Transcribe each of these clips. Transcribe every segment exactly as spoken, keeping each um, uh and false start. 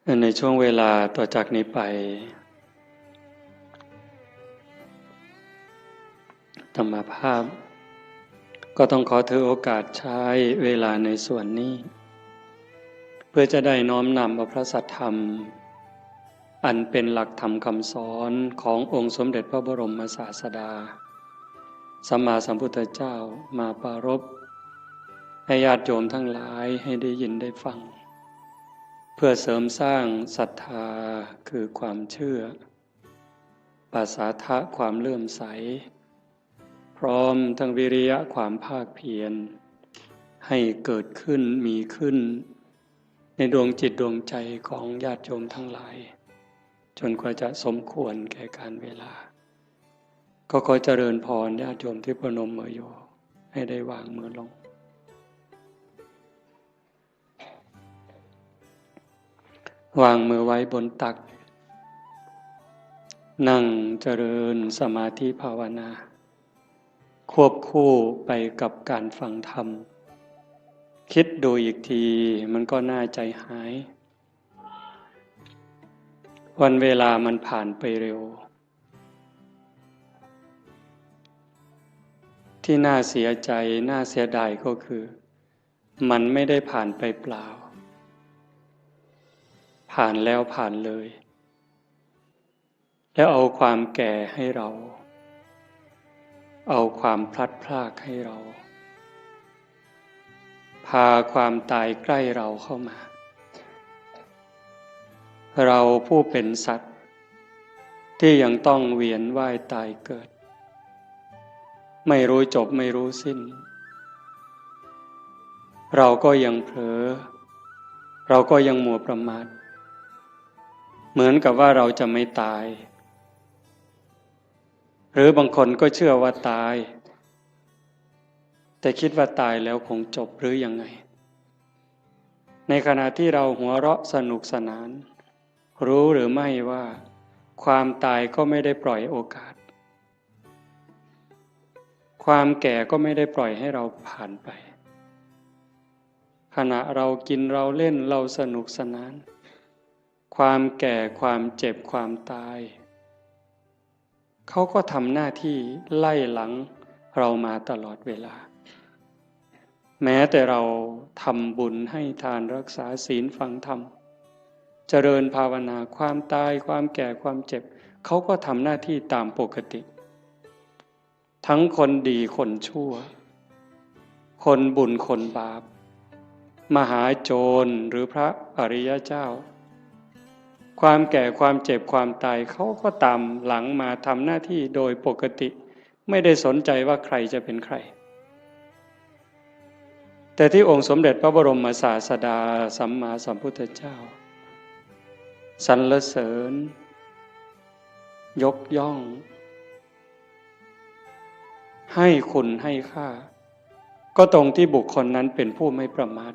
ในช่วงเวลาต่อจากนี้ไป อาตมาภาพ ก็ต้องขอถือโอกาสใช้เวลาในส่วนนี้ เพื่อจะได้น้อมนำเอาพระสัทธรรม อันเป็นหลักธรรมคำสอนขององค์สมเด็จพระบรมศาสดา สัมมาสัมพุทธเจ้ามาปรารภ ให้ญาติโยมทั้งหลายให้ได้ยินได้ฟัง เพื่อเสริมสร้างศรัทธาคือความเชื่อ ปสาทะความเลื่อมใส พร้อมทั้งวิริยะความภาคเพียร ให้เกิดขึ้นมีขึ้น ในดวงจิตดวงใจของญาติโยมทั้งหลาย จนกว่าจะสมควรแก่การเวลา ก็ขอเจริญพรญาติโยมที่ประนมมืออยู่ ให้ได้วางมือลง วางมือไว้บนตัก นั่งเจริญสมาธิภาวนา ควบคู่ไปกับการฟังธรรม คิดดูอีกทีมันก็น่าใจหาย วันเวลามันผ่านไปเร็ว ที่น่าเสียใจน่าเสียดายก็คือ มันไม่ได้ผ่านไปเปล่า ผ่านแล้วผ่านเลย แล้วเอาความแก่ให้เรา เอาความพลัดพรากให้เรา พาความตายใกล้เราเข้ามา เราผู้เป็นสัตว์ ที่ยังต้องเวียนว่ายตายเกิด ไม่รู้จบไม่รู้สิ้น เราก็ยังเผลอ เราก็ยังมัวประมาท เหมือนกับว่าเราจะไม่ตาย หรือบางคนก็เชื่อว่าตาย แต่คิดว่าตายแล้วคงจบหรือยังไง ในขณะที่เราหัวเราะสนุกสนาน รู้หรือไม่ว่า ความตายก็ไม่ได้ปล่อยโอกาส ความแก่ก็ไม่ได้ปล่อยให้เราผ่านไป ขณะเรากินเราเล่นเราสนุกสนาน ความแก่ความเจ็บความตาย เขาก็ทำหน้าที่ไล่หลังเรามาตลอดเวลา แม้แต่เราทำบุญให้ทานรักษาศีลฟังธรรม เจริญภาวนา ความตายความแก่ความเจ็บ เขาก็ทำหน้าที่ตามปกติ ทั้งคนดีคนชั่ว คนบุญคนบาป มหาโจรหรือพระอริยเจ้า ความแก่ความเจ็บความตาย เขาก็ตามหลังมาทำหน้าที่โดยปกติ ไม่ได้สนใจว่าใครจะเป็นใคร แต่ที่องค์สมเด็จพระบรมศาสดาสัมมาสัมพุทธเจ้า สรรเสริญ ยกย่อง ให้คุณให้ค่า ก็ตรงที่บุคคลนั้นเป็นผู้ไม่ประมาท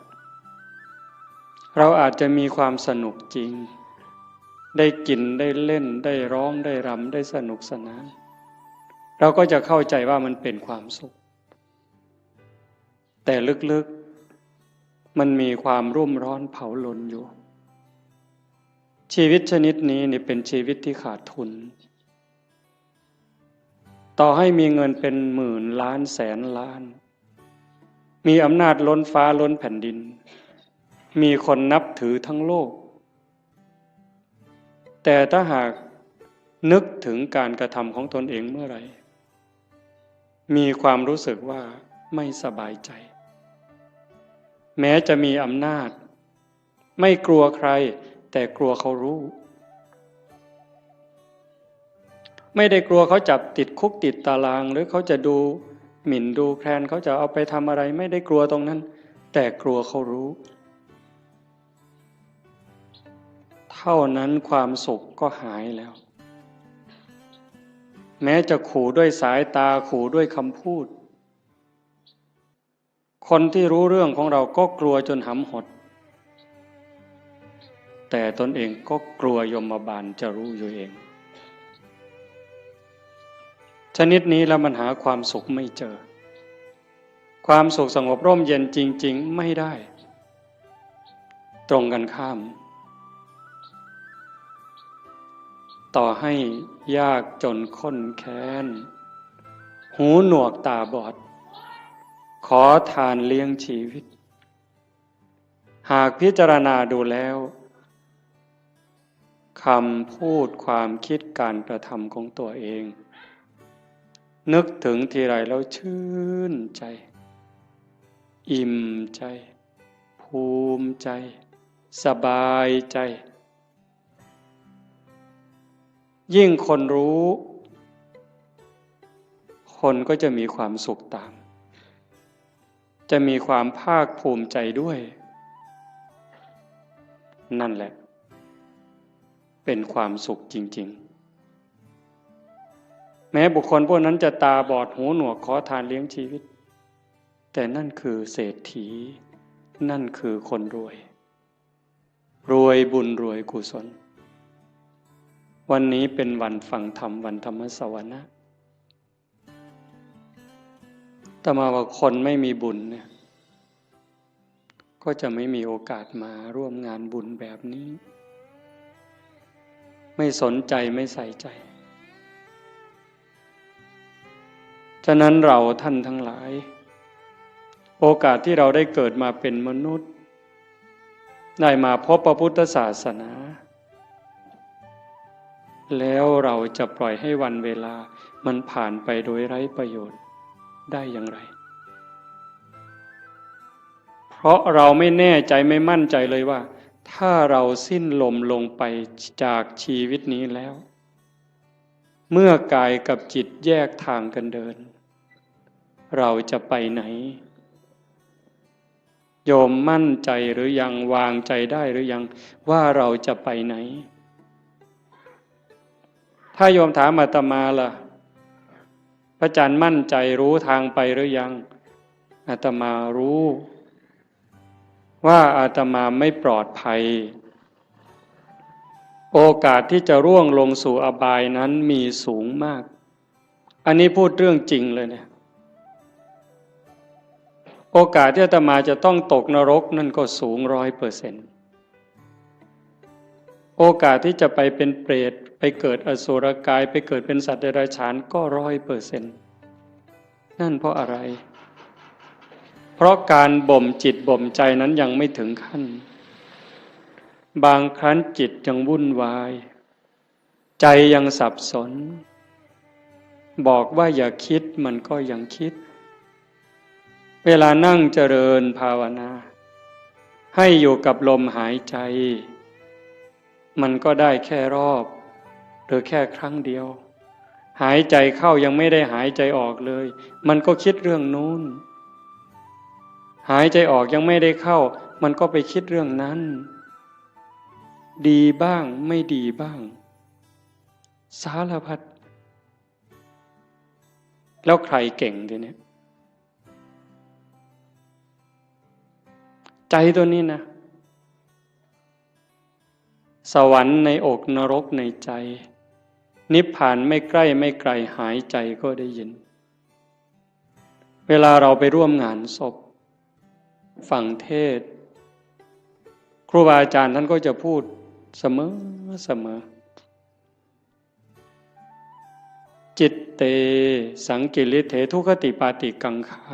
เราอาจจะมีความสนุกจริง ได้กินได้เล่นได้ร้องได้รำได้สนุกสนาน เราก็จะเข้าใจว่ามันเป็นความสุข แต่ลึกๆ มันมีความรุ่มร้อนเผาลนอยู่ ชีวิตชนิดนี้นี่เป็นชีวิตที่ขาดทุน ต่อให้มีเงินเป็นหมื่นล้านแสนล้าน มีอำนาจล้นฟ้าล้นแผ่นดิน มีคนนับถือทั้งโลก แต่ถ้าหากนึกถึงการกระทำของตนเองเมื่อไหร่ มีความรู้สึกว่าไม่สบายใจ แม้จะมีอำนาจ ไม่กลัวใคร แต่กลัวเขารู้ ไม่ได้กลัวเขาจับติดคุกติดตาราง หรือเขาจะดูหมิ่นดูแคลน เขาจะเอาไปทำอะไร ไม่ได้กลัวตรงนั้น แต่กลัวเขารู้ เท่านั้นความสุขก็หายแล้ว แม้จะขู่ด้วยสายตา ขู่ด้วยคำพูด คนที่รู้เรื่องของเราก็กลัวจนหำหด แต่ตนเองก็กลัวยมบาลจะรู้อยู่เอง ชนิดนี้แล้วมันหาความสุขไม่เจอ ความสุขสงบร่มเย็นจริงๆ ไม่ได้ ตรงกันข้าม ต่อให้ยากจนข้นแค้น หูหนวกตาบอด ขอทานเลี้ยงชีวิต หากพิจารณาดูแล้ว คำพูดความคิดการกระทำของตัวเอง นึกถึงทีไรแล้วชื่นใจ อิ่มใจ ภูมิใจ สบายใจ ยิ่งคนรู้ คนก็จะมีความสุขตาม จะมีความภาคภูมิใจด้วย นั่นแหละ เป็นความสุขจริงๆ แม้บุคคลพวกนั้นจะตาบอดหูหนวกขอทานเลี้ยงชีวิต แต่นั่นคือเศรษฐี นั่นคือคนรวย รวยบุญรวยกุศล วันนี้เป็นวันฟังธรรม วันธรรมสวนะ อาตมาว่าคนไม่มีบุญเนี่ย ก็จะไม่มีโอกาสมาร่วมงานบุญแบบนี้ ไม่สนใจไม่ใส่ใจ ฉะนั้นเราท่านทั้งหลาย โอกาสที่เราได้เกิดมาเป็นมนุษย์ ได้มาพบพระพุทธศาสนา แล้วเราจะปล่อยให้วันเวลามันผ่านไปโดยไร้ประโยชน์ได้อย่างไร เพราะเราไม่แน่ใจไม่มั่นใจเลยว่า ถ้าเราสิ้นลมลงไปจากชีวิตนี้แล้ว เมื่อกายกับจิตแยกทางกันเดิน เราจะไปไหน โยมมั่นใจหรือยัง วางใจได้หรือยัง ว่าเราจะไปไหน ถ้าโยมถามอาตมาล่ะ พระอาจารย์มั่นใจรู้ทางไปหรือยัง อาตมารู้ ว่าอาตมาไม่ปลอดภัย โอกาสที่จะร่วงลงสู่อบายนั้นมีสูงมาก อันนี้พูดเรื่องจริงเลยเนี่ย โอกาสที่อาตมาจะต้องตกนรกนั่นก็สูงร้อยเปอร์เซ็นต์ โอกาสที่จะไปเป็นเปรต ไปเกิดอสุรกาย ไปเกิดเป็นสัตว์เดรัจฉานก็ร้อยเปอร์เซ็นต์ นั่นเพราะอะไร เพราะการบ่มจิตบ่มใจนั้นยังไม่ถึงขั้น บางครั้งจิตยังวุ่นวาย ใจยังสับสน บอกว่าอย่าคิดมันก็ยังคิด เวลานั่งเจริญภาวนา ให้อยู่กับลมหายใจ มันก็ได้แค่รอบ หรือแค่ครั้งเดียว หายใจเข้ายังไม่ได้หายใจออกเลย มันก็คิดเรื่องนู้น หายใจออกยังไม่ได้เข้า มันก็ไปคิดเรื่องนั้น ดีบ้างไม่ดีบ้าง สารพัด แล้วใครเก่งทีเนี้ย ใจตัวนี้นะ สวรรค์ในอกนรกในใจ นิพพานไม่ใกล้ไม่ไกล หายใจก็ได้ยิน เวลาเราไปร่วมงานศพ ฟังเทศน์ ครูบาอาจารย์ท่านก็จะพูดเสมอเสมอ จิตเต สังกิริเถ ทุคคติปาติกังขา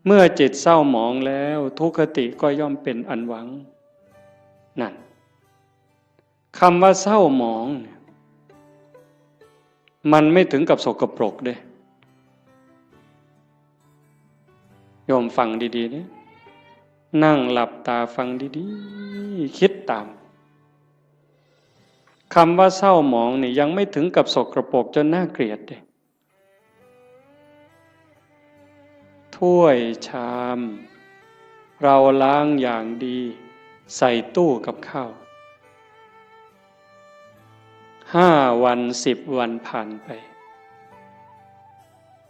เมื่อจิตเศร้าหมองแล้ว ทุคคติก็ย่อมเป็นอันหวัง นั่น คำว่าเศร้าหมองเนี่ย มันไม่ถึงกับสกปรกเด้ โยมฟังดีๆ เนี่ย นั่งหลับตาฟังดีๆ คิดตาม คำว่าเศร้าหมองเนี่ยยังไม่ถึงกับสกปรกจนน่าเกลียดเด้ ถ้วยชาม เราล้างอย่างดี ใส่ตู้กับข้าว ห้าวัน สิบวันผ่านไป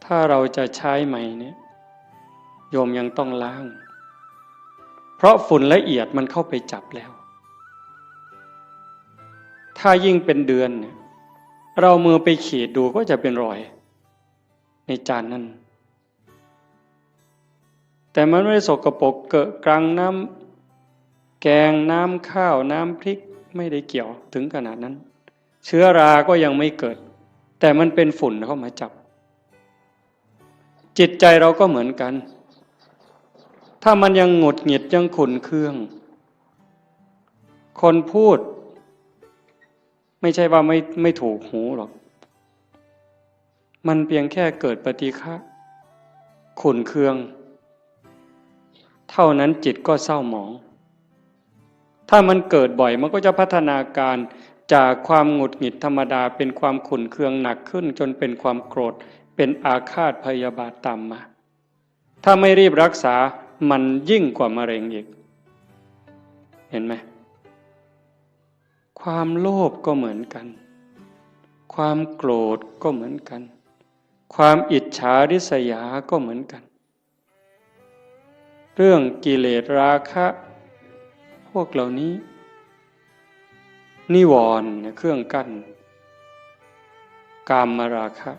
ถ้าเราจะใช้ใหม่เนี่ย โยมยังต้องล้าง เพราะฝุ่นละเอียดมันเข้าไปจับแล้ว ถ้ายิ่งเป็นเดือนเนี่ย เรามือไปขีดดูก็จะเป็นรอย ในจานนั้น แต่มันไม่ได้สกปรกเกอะกรัง น้ำแกง น้ำข้าว น้ำพริก ไม่ได้เกี่ยวถึงขนาดนั้น เชื้อราก็ยังไม่เกิด แต่มันเป็นฝุ่นเข้ามาจับ จิตใจเราก็เหมือนกัน ถ้ามันยังหงุดหงิดยังขุ่นเคือง คนพูด ไม่ใช่ว่าไม่ไม่ถูกหูหรอก มันเพียงแค่เกิดปฏิฆะขุ่นเคือง เท่านั้นจิตก็เศร้าหมอง ถ้ามันเกิดบ่อยมันก็จะพัฒนาการจากความหงุดหงิดธรรมดาเป็นความขุ่นเคืองหนักขึ้น จนเป็นความโกรธ เป็นอาฆาตพยาบาทตามมา ถ้าไม่รีบรักษามันยิ่งกว่ามะเร็งอีก เห็นไหม ความโลภก็เหมือนกัน ความโกรธก็เหมือนกัน ความอิจฉาริษยาก็เหมือนกัน เรื่องกิเลสราคะ พวกเหล่านี้ นิวรณ์เนี่ยเครื่องกั้น กามราคะ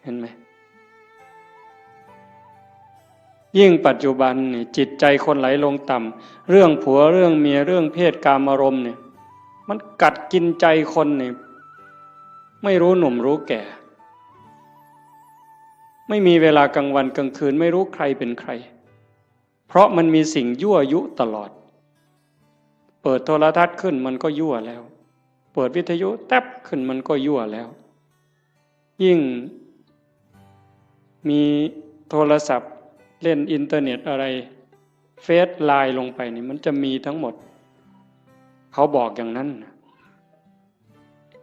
เห็นไหม ยิ่งปัจจุบันเนี่ยจิตใจคนไหลลงต่ำ เรื่องผัวเรื่องเมียเรื่องเพศกามารมณ์เนี่ย มันกัดกินใจคนเนี่ย ไม่รู้หนุ่มรู้แก่ ไม่มีเวลากลางวันกลางคืน ไม่รู้ใครเป็นใคร เพราะมันมีสิ่งยั่วยุตลอด เปิดโทรทัศน์ขึ้นมันก็ยั่วแล้ว เปิดวิทยุแต๊บขึ้นมันก็ยั่วแล้ว ยิ่งมีโทรศัพท์เล่นอินเทอร์เน็ตอะไร เฟซไลน์ลงไปนี่มันจะมีทั้งหมด เขาบอกอย่างนั้นนะ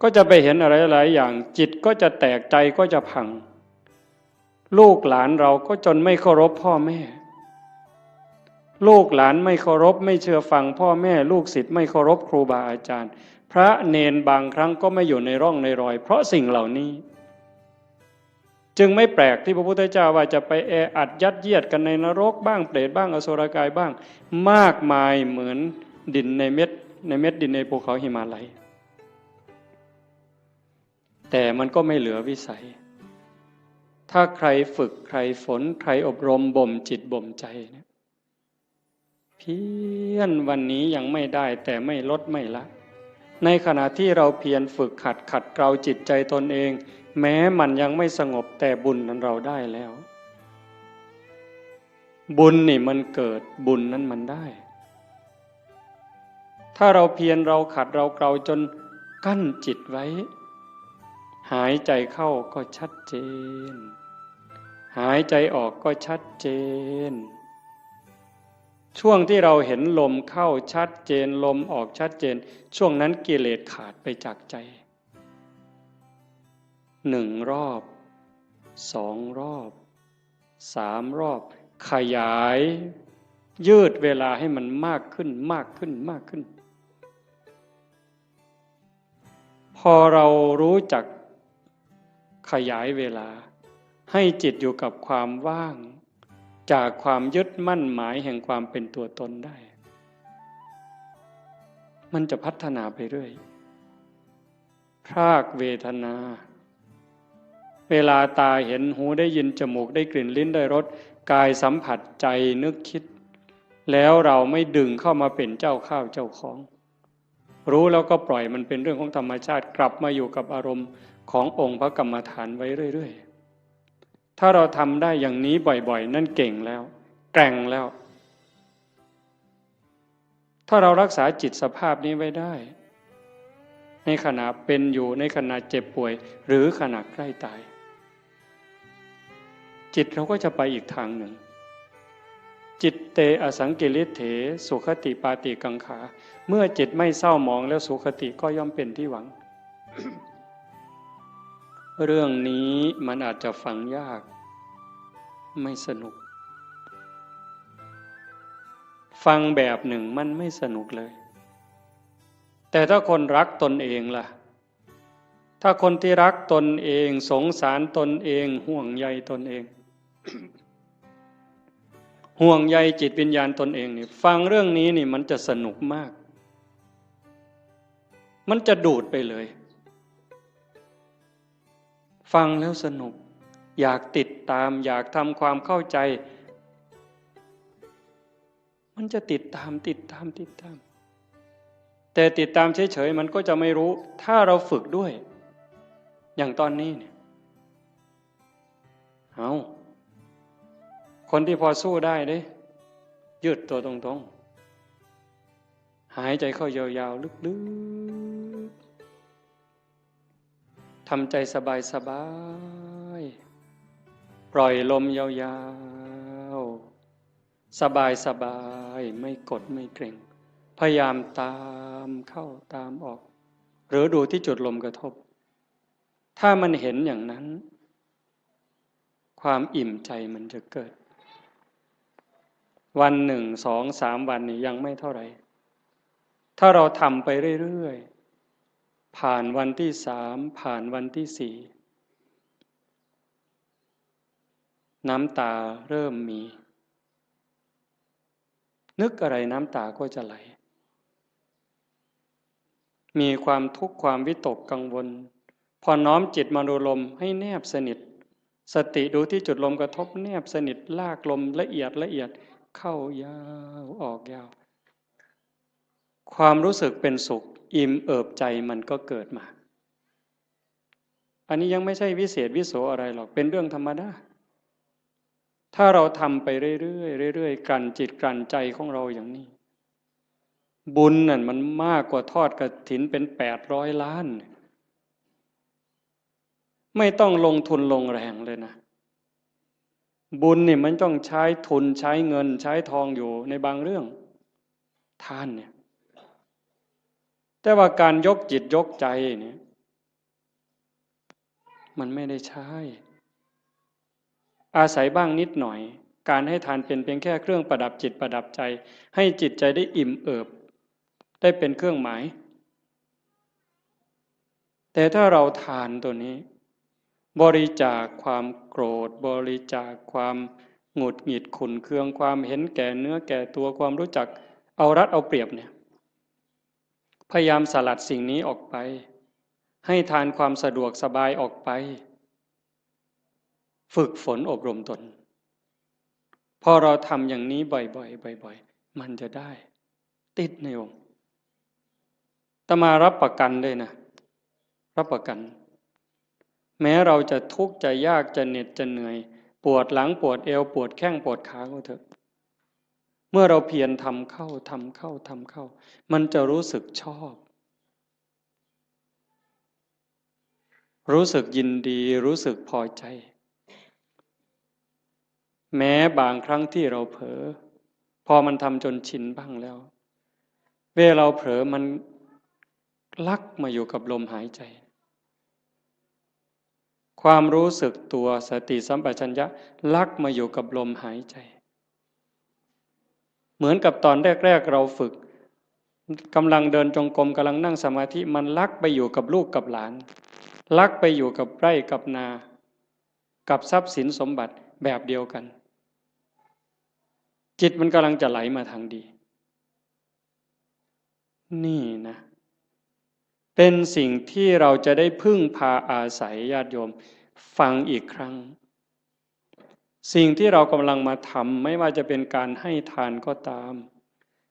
ก็จะไปเห็นอะไรหลายอย่าง จิตก็จะแตก ใจก็จะพัง ลูกหลานเราก็จนไม่เคารพพ่อแม่ ลูกหลานไม่เคารพไม่เชื่อฟังพ่อแม่ ลูกศิษย์ไม่เคารพครูบาอาจารย์ พระเณรบางครั้งก็ไม่อยู่ในร่องในรอย เพราะสิ่งเหล่านี้ จึงไม่แปลกที่พระพุทธเจ้าว่าจะไปแออัดยัดเยียดกันในนรกบ้าง เปรตบ้าง อสุรกายบ้าง มากมายเหมือนดินในเม็ด ในเม็ดดินในภูเขาหิมาลัย แต่มันก็ไม่เหลือวิสัย ถ้าใครฝึกใครฝนใครอบรมบ่มจิตบ่มใจเนี่ย เพียรวันนี้ยังไม่ได้แต่ไม่ลดไม่ละ ในขณะที่เราเพียรฝึกขัดขัดเกลาจิตใจตนเอง แม้มันยังไม่สงบแต่บุญนั้นเราได้แล้ว บุญนี่มันเกิด บุญนั้นมันได้ ถ้าเราเพียรเราขัดเราเกลาจนกั้นจิตไว้ หายใจเข้าก็ชัดเจน หายใจออกก็ชัดเจน ช่วงที่เราเห็นลมเข้าชัดเจน ลมออกชัดเจน ช่วงนั้นกิเลสขาดไปจากใจ หนึ่งรอบ สองรอบ สามรอบ ขยาย ยืดเวลาให้มันมากขึ้น มากขึ้น มากขึ้น พอเรารู้จักขยายเวลา ให้จิตอยู่กับความว่าง จากความยึดมั่นหมายแห่งความเป็นตัวตนได้ มันจะพัฒนาไปเรื่อย พรากเวทนา เวลาตาเห็น หูได้ยิน จมูกได้กลิ่น ลิ้นได้รส กายสัมผัส ใจนึกคิด แล้วเราไม่ดึงเข้ามาเป็นเจ้าข้าวเจ้าของ รู้แล้วก็ปล่อยมันเป็นเรื่องของธรรมชาติ กลับมาอยู่กับอารมณ์ขององค์พระกรรมฐานไว้เรื่อยๆ ถ้าเราทำได้อย่างนี้บ่อยๆ นั่นเก่งแล้ว แกร่งแล้ว ถ้าเรารักษาจิตสภาพนี้ไว้ได้ ในขณะเป็นอยู่ ในขณะเจ็บป่วย หรือขณะใกล้ตาย จิตเราก็จะไปอีกทางหนึ่ง จิตเตอสังกิริเถ สุคติปาติกังขา เมื่อจิตไม่เศร้าหมองแล้ว สุคติก็ย่อมเป็นที่หวัง เรื่องนี้มันอาจจะฟังยาก ไม่สนุก ฟังแบบหนึ่งมันไม่สนุกเลย แต่ถ้าคนรักตนเองล่ะ ถ้าคนที่รักตนเอง สงสารตนเอง ห่วงใยตนเอง ห่วงใยจิตวิญญาณตนเองนี่ ฟังเรื่องนี้นี่มันจะสนุกมาก มันจะดูดไปเลย ฟังแล้วสนุก อยากติดตาม อยากทำความเข้าใจ มันจะติดตาม ติดตาม ติดตาม แต่ติดตามเฉยๆมันก็จะไม่รู้ ถ้าเราฝึกด้วย อย่างตอนนี้เนี่ย เอา คนที่พอสู้ได้เด้ ยืดตัวตรงๆ หายใจเข้ายาวๆ ลึกๆ ทำใจสบายๆ ปล่อยลมยาวๆ สบายๆ ไม่กดไม่เกร็ง พยายามตามเข้าตามออก หรือดูที่จุดลมกระทบ ถ้ามันเห็นอย่างนั้น ความอิ่มใจมันจะเกิด วันหนึ่ง สอง สาม วันนี่ยังไม่เท่าไหร่ ถ้าเราทำไปเรื่อยๆ ผ่านวันที่สาม ผ่านวันที่สี่ น้ำตาเริ่มมี นึกอะไรน้ำตาก็จะไหล มีความทุกข์ความวิตกกังวล พอน้อมจิตมาดูลมให้แนบสนิท สติดูที่จุดลมกระทบแนบสนิท ลากลมละเอียดละเอียด เข้ายาวออกยาว ความรู้สึกเป็นสุข อิ่มเอิบใจมันก็เกิดมา อันนี้ยังไม่ใช่วิเศษวิโสอะไรหรอก เป็นเรื่องธรรมดา ถ้าเราทำไปเรื่อยๆ เรื่อยๆ กลั่นจิตกลั่นใจของเราอย่างนี้ บุญนั่นมันมากกว่าทอดกฐินเป็นแปดร้อยล้าน ไม่ต้องลงทุนลงแรงเลยนะ บุญนี่มันต้องใช้ทุนใช้เงินใช้ทองอยู่ในบางเรื่อง ทานเนี่ย แต่ว่าการยกจิตยกใจเนี่ย มันไม่ได้ใช้ อาศัยบ้างนิดหน่อย การให้ทานเป็นเพียงแค่เครื่องประดับจิตประดับใจ ให้จิตใจได้อิ่มเอิบ ได้เป็นเครื่องหมาย แต่ถ้าเราทานตัวนี้ บริจาคความโกรธ บริจาคความหงุดหงิดขุ่นเคือง ความเห็นแก่เนื้อแก่ตัว ความรู้จักเอารัดเอาเปรียบเนี่ย พยายามสลัดสิ่งนี้ออกไป ให้ทานความสะดวกสบายออกไป ฝึกฝนอบรมตน พอเราทำอย่างนี้บ่อยๆ บ่อยๆ มันจะได้ ติดในองค์ อาตมารับประกันเลยนะ รับประกัน แม้เราจะทุกข์จะยากจะเหน็ดจะเหนื่อย ปวดหลังปวดเอว ปวดแข้งปวดขาก็เถอะ เมื่อเราเพียรทำเข้า ทำเข้า ทำเข้า มันจะรู้สึกชอบ รู้สึกยินดี รู้สึกพอใจ แม้บางครั้งที่เราเผลอ พอมันทำจนชินบ้างแล้ว เวลาเราเผลอมันลักมาอยู่กับลมหายใจ ความรู้สึกตัว สติสัมปชัญญะลักมาอยู่กับลมหายใจ เหมือนกับตอนแรกๆ เราฝึก กำลังเดินจงกรม กำลังนั่งสมาธิ มันลักไปอยู่กับลูกกับหลาน ลักไปอยู่กับไร่กับนา กับทรัพย์สินสมบัติแบบเดียวกัน จิตมันกำลังจะไหลมาทางดี นี่นะ เป็นสิ่งที่เราจะได้พึ่งพาอาศัย ญาติโยม ฟังอีกครั้ง สิ่งที่เรากำลังมาทำ ไม่ว่าจะเป็นการให้ทานก็ตาม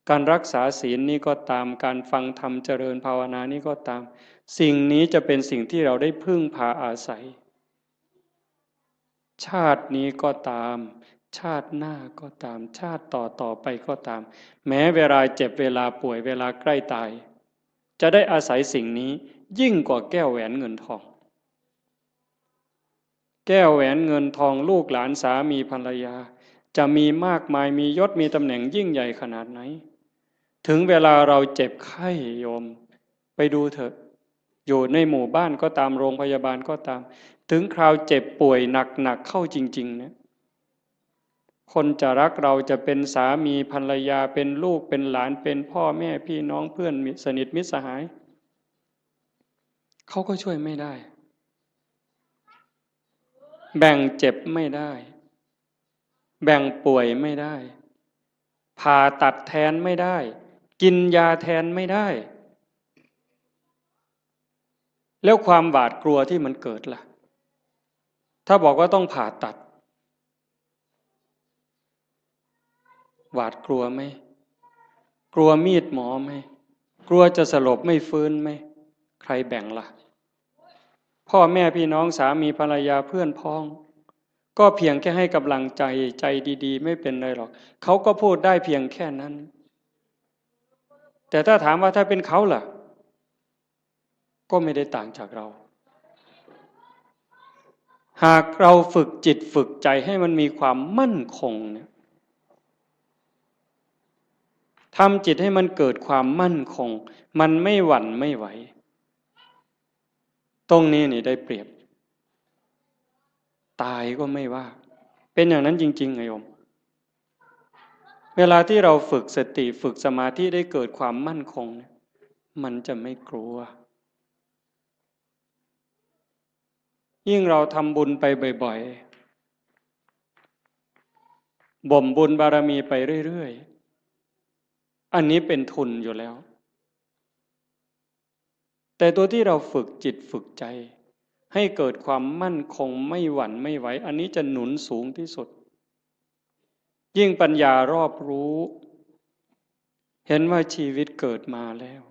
การรักษาศีลนี่ก็ตาม การฟังธรรมเจริญภาวนานี่ก็ตาม สิ่งนี้จะเป็นสิ่งที่เราได้พึ่งพาอาศัย ชาตินี้ก็ตาม ชาติหน้าก็ตาม ชาติต่อต่อไปก็ตาม แม้เวลาเจ็บ เวลาป่วย เวลาใกล้ตาย จะได้อาศัยสิ่งนี้ยิ่งกว่าแก้วแหวนเงินทอง แก้วแหวนเงินทอง ลูกหลาน สามีภรรยา จะมีมากมาย มียศ มีตำแหน่งยิ่งใหญ่ขนาดไหน ถึงเวลาเราเจ็บไข้ โยม ไปดูเถอะ อยู่ในหมู่บ้านก็ตาม โรงพยาบาลก็ตาม ถึงคราวเจ็บป่วยหนักๆ เข้าจริงๆ เนี่ย คนจะรักเรา จะเป็นสามีภรรยา เป็นลูก เป็นหลาน เป็นพ่อแม่พี่น้อง เพื่อนมิตร สนิทมิตรสหาย เขาก็ช่วยไม่ได้ แบ่งเจ็บไม่ได้ แบ่งป่วยไม่ได้ ผ่าตัดแทนไม่ได้ กินยาแทนไม่ได้ แล้วความหวาดกลัวที่มันเกิดล่ะ ถ้าบอกว่าต้องผ่าตัด หวาดกลัวไหม กลัวมีดหมอไหม ก กลัวจะสลบไม่ฟื้นไหม ใครแบ่งละ่ะ พ่อแม่พี่น้องสามีภรรยาเพื่อนพ้อง ก็เพียงแค่ให้กำลังใจ ใจดีๆ ไม่เป็นไรหรอก เขาก็พูดได้เพียงแค่นั้น แต่ถ้าถามว่าถ้าเป็นเขาล่ะ ก็ไม่ได้ต่างจากเรา หากเราฝึกจิตฝึกใจให้มันมีความมั่นคงเนี่ย ทำจิตให้มันเกิดความมั่นคง มันไม่หวั่นไม่ไหว ตรงนี้นี่ได้เปรียบ ตายก็ไม่ว่า เป็นอย่างนั้นจริงๆ ไงโยม เวลาที่เราฝึกสติ ฝึกสมาธิ ได้เกิดความมั่นคงเนี่ย มันจะไม่กลัว ยิ่งเราทำบุญไปบ่อยๆ บ่มบุญบารมีไปเรื่อยๆ อันนี้เป็นทุนอยู่แล้ว แต่ตัวที่เราฝึกจิตฝึกใจ ให้เกิดความมั่นคงไม่หวั่นไม่ไหว อันนี้จะหนุนสูงที่สุด ยิ่งปัญญารอบรู้ เห็นว่าชีวิตเกิดมาแล้ว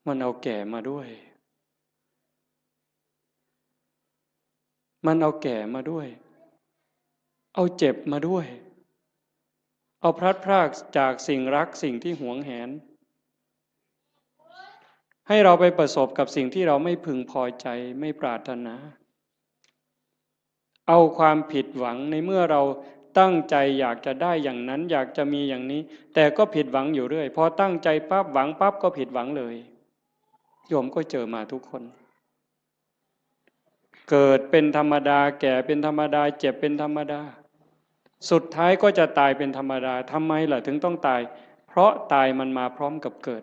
มันเอาแก่มาด้วย มันเอาแก่มาด้วย เอาเจ็บมาด้วย เอาพลัดพรากจากสิ่งรักสิ่งที่หวงแหน ให้เราไปประสบกับสิ่งที่เราไม่พึงพอใจ ไม่ปรารถนา เอาความผิดหวังในเมื่อเราตั้งใจอยากจะได้อย่างนั้น อยากจะมีอย่างนี้ แต่ก็ผิดหวังอยู่เรื่อย พอตั้งใจปั๊บ หวังปั๊บ ก็ผิดหวังเลย โยมก็เจอมาทุกคน เกิดเป็นธรรมดา แก่เป็นธรรมดา เจ็บเป็นธรรมดา สุดท้ายก็จะตายเป็นธรรมดา ทำไมล่ะถึงต้องตาย เพราะตายมันมาพร้อมกับเกิด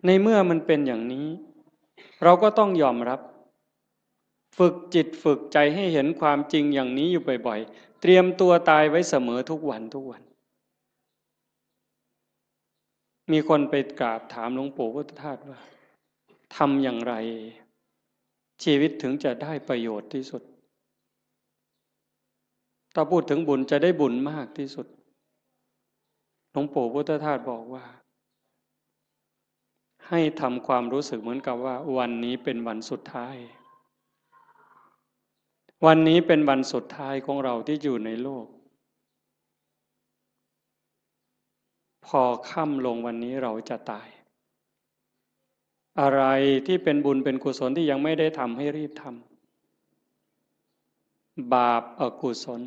ในเมื่อมันเป็นอย่างนี้ เราก็ต้องยอมรับ ฝึกจิตฝึกใจให้เห็นความจริงอย่างนี้อยู่บ่อยๆ เตรียมตัวตายไว้เสมอทุกวันทุกวัน มีคนไปกราบถามหลวงปู่พุทธทาสว่า ทำอย่างไร ชีวิตถึงจะได้ประโยชน์ที่สุด ถ้าพูดถึงบุญจะได้บุญมากที่สุด หลวงปู่พุทธทาสบอกว่า ให้ทำความรู้สึกเหมือนกับว่าวันนี้เป็นวันสุดท้าย วันนี้เป็นวันสุดท้ายของเราที่อยู่ในโลก พอค่ำลงวันนี้เราจะตาย อะไรที่เป็นบุญเป็นกุศลที่ยังไม่ได้ทำให้รีบทำ บาปอกุศล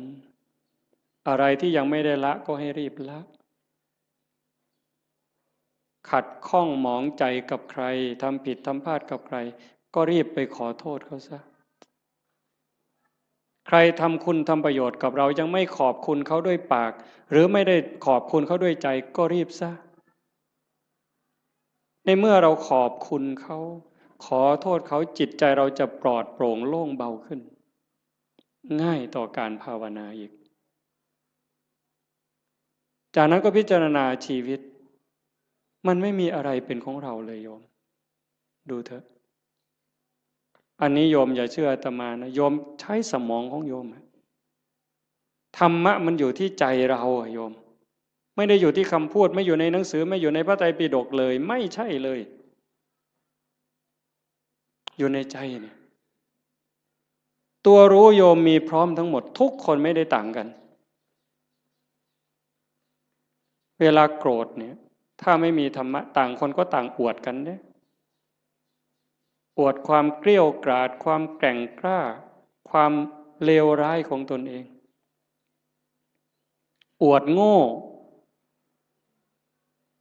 อะไรที่ยังไม่ได้ละก็ให้รีบละ ขัดข้องหมองใจกับใคร ทำผิดทำพลาดกับใคร ก็รีบไปขอโทษเขาซะ ใครทำคุณทำประโยชน์กับเรายังไม่ขอบคุณเขาด้วยปาก หรือไม่ได้ขอบคุณเขาด้วยใจ ก็รีบซะ ในเมื่อเราขอบคุณเขา ขอโทษเขา จิตใจเราจะปลอดโปร่งโล่งเบาขึ้น ง่ายต่อการภาวนาอีก จากนั้นก็พิจารณาชีวิต มันไม่มีอะไรเป็นของเราเลยโยม ดูเถอะ อันนี้โยมอย่าเชื่ออาตมานะ โยมใช้สมองของโยมอะ ธรรมะมันอยู่ที่ใจเราอะโยม ไม่ได้อยู่ที่คำพูด ไม่อยู่ในหนังสือ ไม่อยู่ในพระไตรปิฎกเลย ไม่ใช่เลย อยู่ในใจเนี่ย ตัวรู้โยมมีพร้อมทั้งหมด ทุกคนไม่ได้ต่างกัน เวลาโกรธเนี่ย ถ้าไม่มีธรรมะ ต่างคนก็ต่างอวดกันเนี่ย อวดความเกลี้ยวกราด ความแกร่งกล้า ความเลวร้ายของตนเอง อวดโง่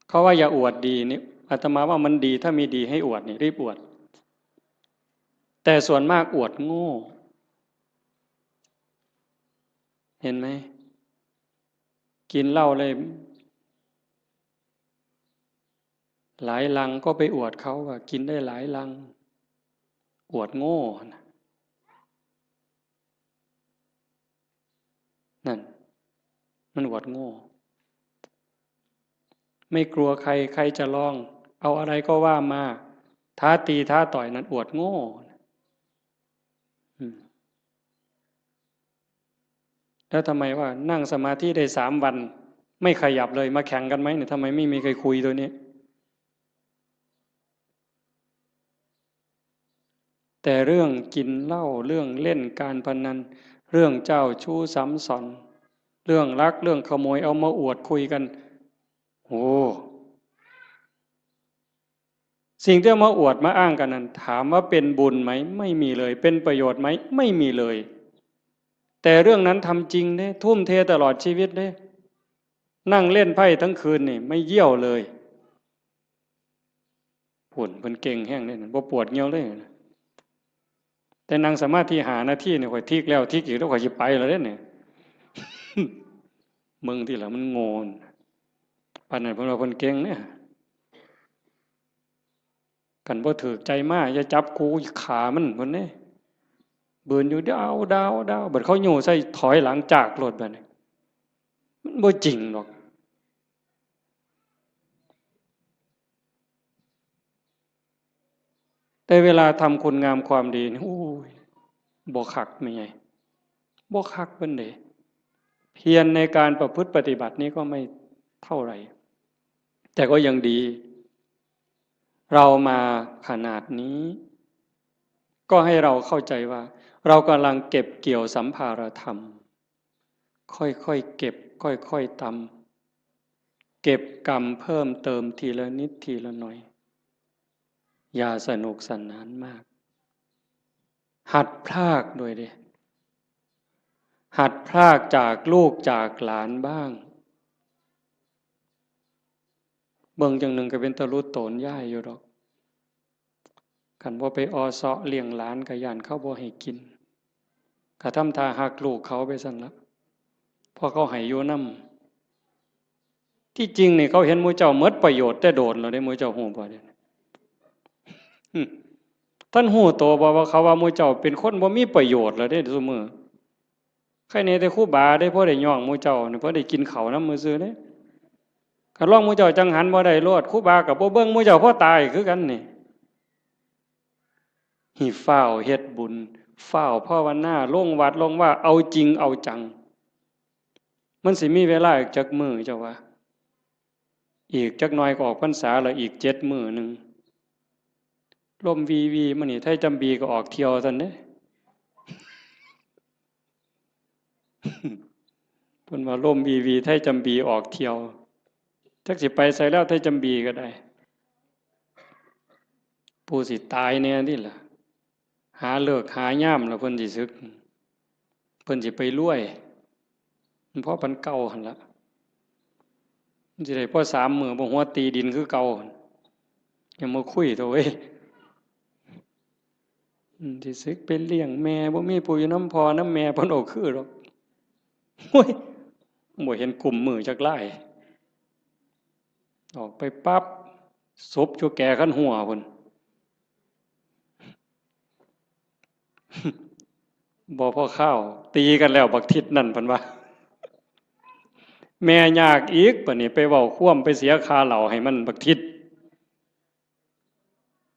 เขาว่าอย่าอวดดีนี่ อาตมาว่ามันดี ถ้ามีดีให้อวดนี่ รีบอวด แต่ส่วนมากอวดโง่ เห็นไหม กินเหล้าเลย หลายลังก็ไปอวดเขาว่ากินได้หลายลัง อวดโง่นะ นั่น มันอวดโง่ ไม่กลัวใคร ใครจะลอง เอาอะไรก็ว่ามา ท้าตีท้าต่อย นั่นอวดโง่ อืม แล้วทำไมว่านั่งสมาธิได้สามวัน ไม่ขยับเลย มาแข่งกันไหมเนี่ย ทำไมไม่มีใครคุยตัวนี้ แต่เรื่องกินเหล้า เรื่องเล่นการพนัน เรื่องเจ้าชู้ซ้ำซ้อน เรื่องลัก เรื่องขโมย เอามาอวดคุยกัน โอ้ สิ่งที่เอามาอวดมาอ้างกันนั้น ถามว่าเป็นบุญไหม ไม่มีเลย เป็นประโยชน์ไหม ไม่มีเลย แต่เรื่องนั้นทำจริงเด้ ทุ่มเทตลอดชีวิตเด้ นั่งเล่นไพ่ทั้งคืนนี่ ไม่เยี่ยวเลย ผุ่นเพิ่นเก่งแฮงเด้ บ่ปวดเยี่ยวเลย แต่นั่งสมาธิห้านาทีนี่ ข้อยทิกแล้วทิกอีก แล้วข้อยสิไปแล้วเด้เนี่ย มึงที่ละมันโง่น ปานนั้นเพิ่นว่าเพิ่นเก่งเนี่ย คันบ่ถืกใจมา อย่าจับกู ขามัน เพิ่นเด้ บืนอยู่ดาว ดาว ดาว บัดเขาโย่ใส่ ถอยหลังจากโลดบัดนี้ มันบ่จริงดอก แต่เวลาทำคุณงามความดีนี่ โอ้ย บ่คักแม่ใหญ่ บ่คักปานใด เพียรในการประพฤติปฏิบัตินี้ก็ไม่เท่าไหร่ แต่ก็ยังดี เรามาขนาดนี้ ก็ให้เราเข้าใจว่า เรากำลังเก็บเกี่ยวสัมภารธรรม ค่อยๆเก็บ ค่อยๆตำ เก็บกำเพิ่มเติมทีละนิดทีละหน่อย อย่าสนุกสนานมาก หัดพรากด้วยเด้ หัดพรากจากลูกจากหลานบ้าง เบิ่งจั่งหนึ่งก็เป็นตาหลุดโตนยายอยู่ดอก คันบ่ไปออเซาะเลี้ยงหลานก็ย้านเขาบ่ให้กิน ก็ทำท่าฮักลูกเขาไปซั่นละ เพราะเขาให้อยู่นำ ที่จริงนี่เขาเห็นหมู่เจ้าหมดประโยชน์แต่โดนแล้วเด้ หมู่เจ้าฮู้บ่เด้ อืม ท่านฮู้ตัวบ่ว่าเขาว่าหมู่เจ้าเป็นคนบ่มีประโยชน์แล้วเด้ซุมื้อ ใครแหน่แต่ครูบาเด้ พอได้ย่องหมู่เจ้านี่ พอได้กินข้าวนำซื่อๆเด้ คันลองหมู่เจ้าจั่งหันบ่ได้โลด ครูบาก็บ่เบิ่งหมู่เจ้า พอตายคือกันนี่ ให้ฟ้าวเฮ็ดบุญ ฟ้าวภาวนา ลงวัดลงวา เอาจริงเอาจัง มันสิมีเวลาอีกจักมื้อเจ้าว่า อีกจักหน่อยก็ออกพรรษาแล้ว อีกเจ็ดมื้อหนึ่ง ลมวีวีมานี่ ไทจำบีก็ออกเที่ยวซั่นเด้ เพิ่นว่าลมวีวี ไทจำบีออกเที่ยว จักสิไปไสแล้ว ไทจำบีก็ได้ ผู้สิตายแหน่นี่ล่ะ หาฤกษ์หายามแล้วเพิ่นสิสึก เพิ่นสิไปรวย มันพอปานเก่าหั่นละ มันสิได้พอสามมื้อ บ่หัวตีดินคือเก่าหั่น อย่ามาคุยเถาะเว้ย อืม สิสึกไปเลี้ยงแม่ บ่มีผู้อยู่นำพ่อนำแม่ เพิ่นเอาคือดอก โอ้ย บ่เห็นกุมมือจักลาย ออกไปปั๊บ ศพอยู่แก่คันหัวพุ้น บ่พอคาว ตีกันแล้วบักทิศนั่น เพิ่นว่า แม่ยากอีก บัดนี้ไปเว้าความ ไปเสียค่าเหล้าให้มันบักทิศ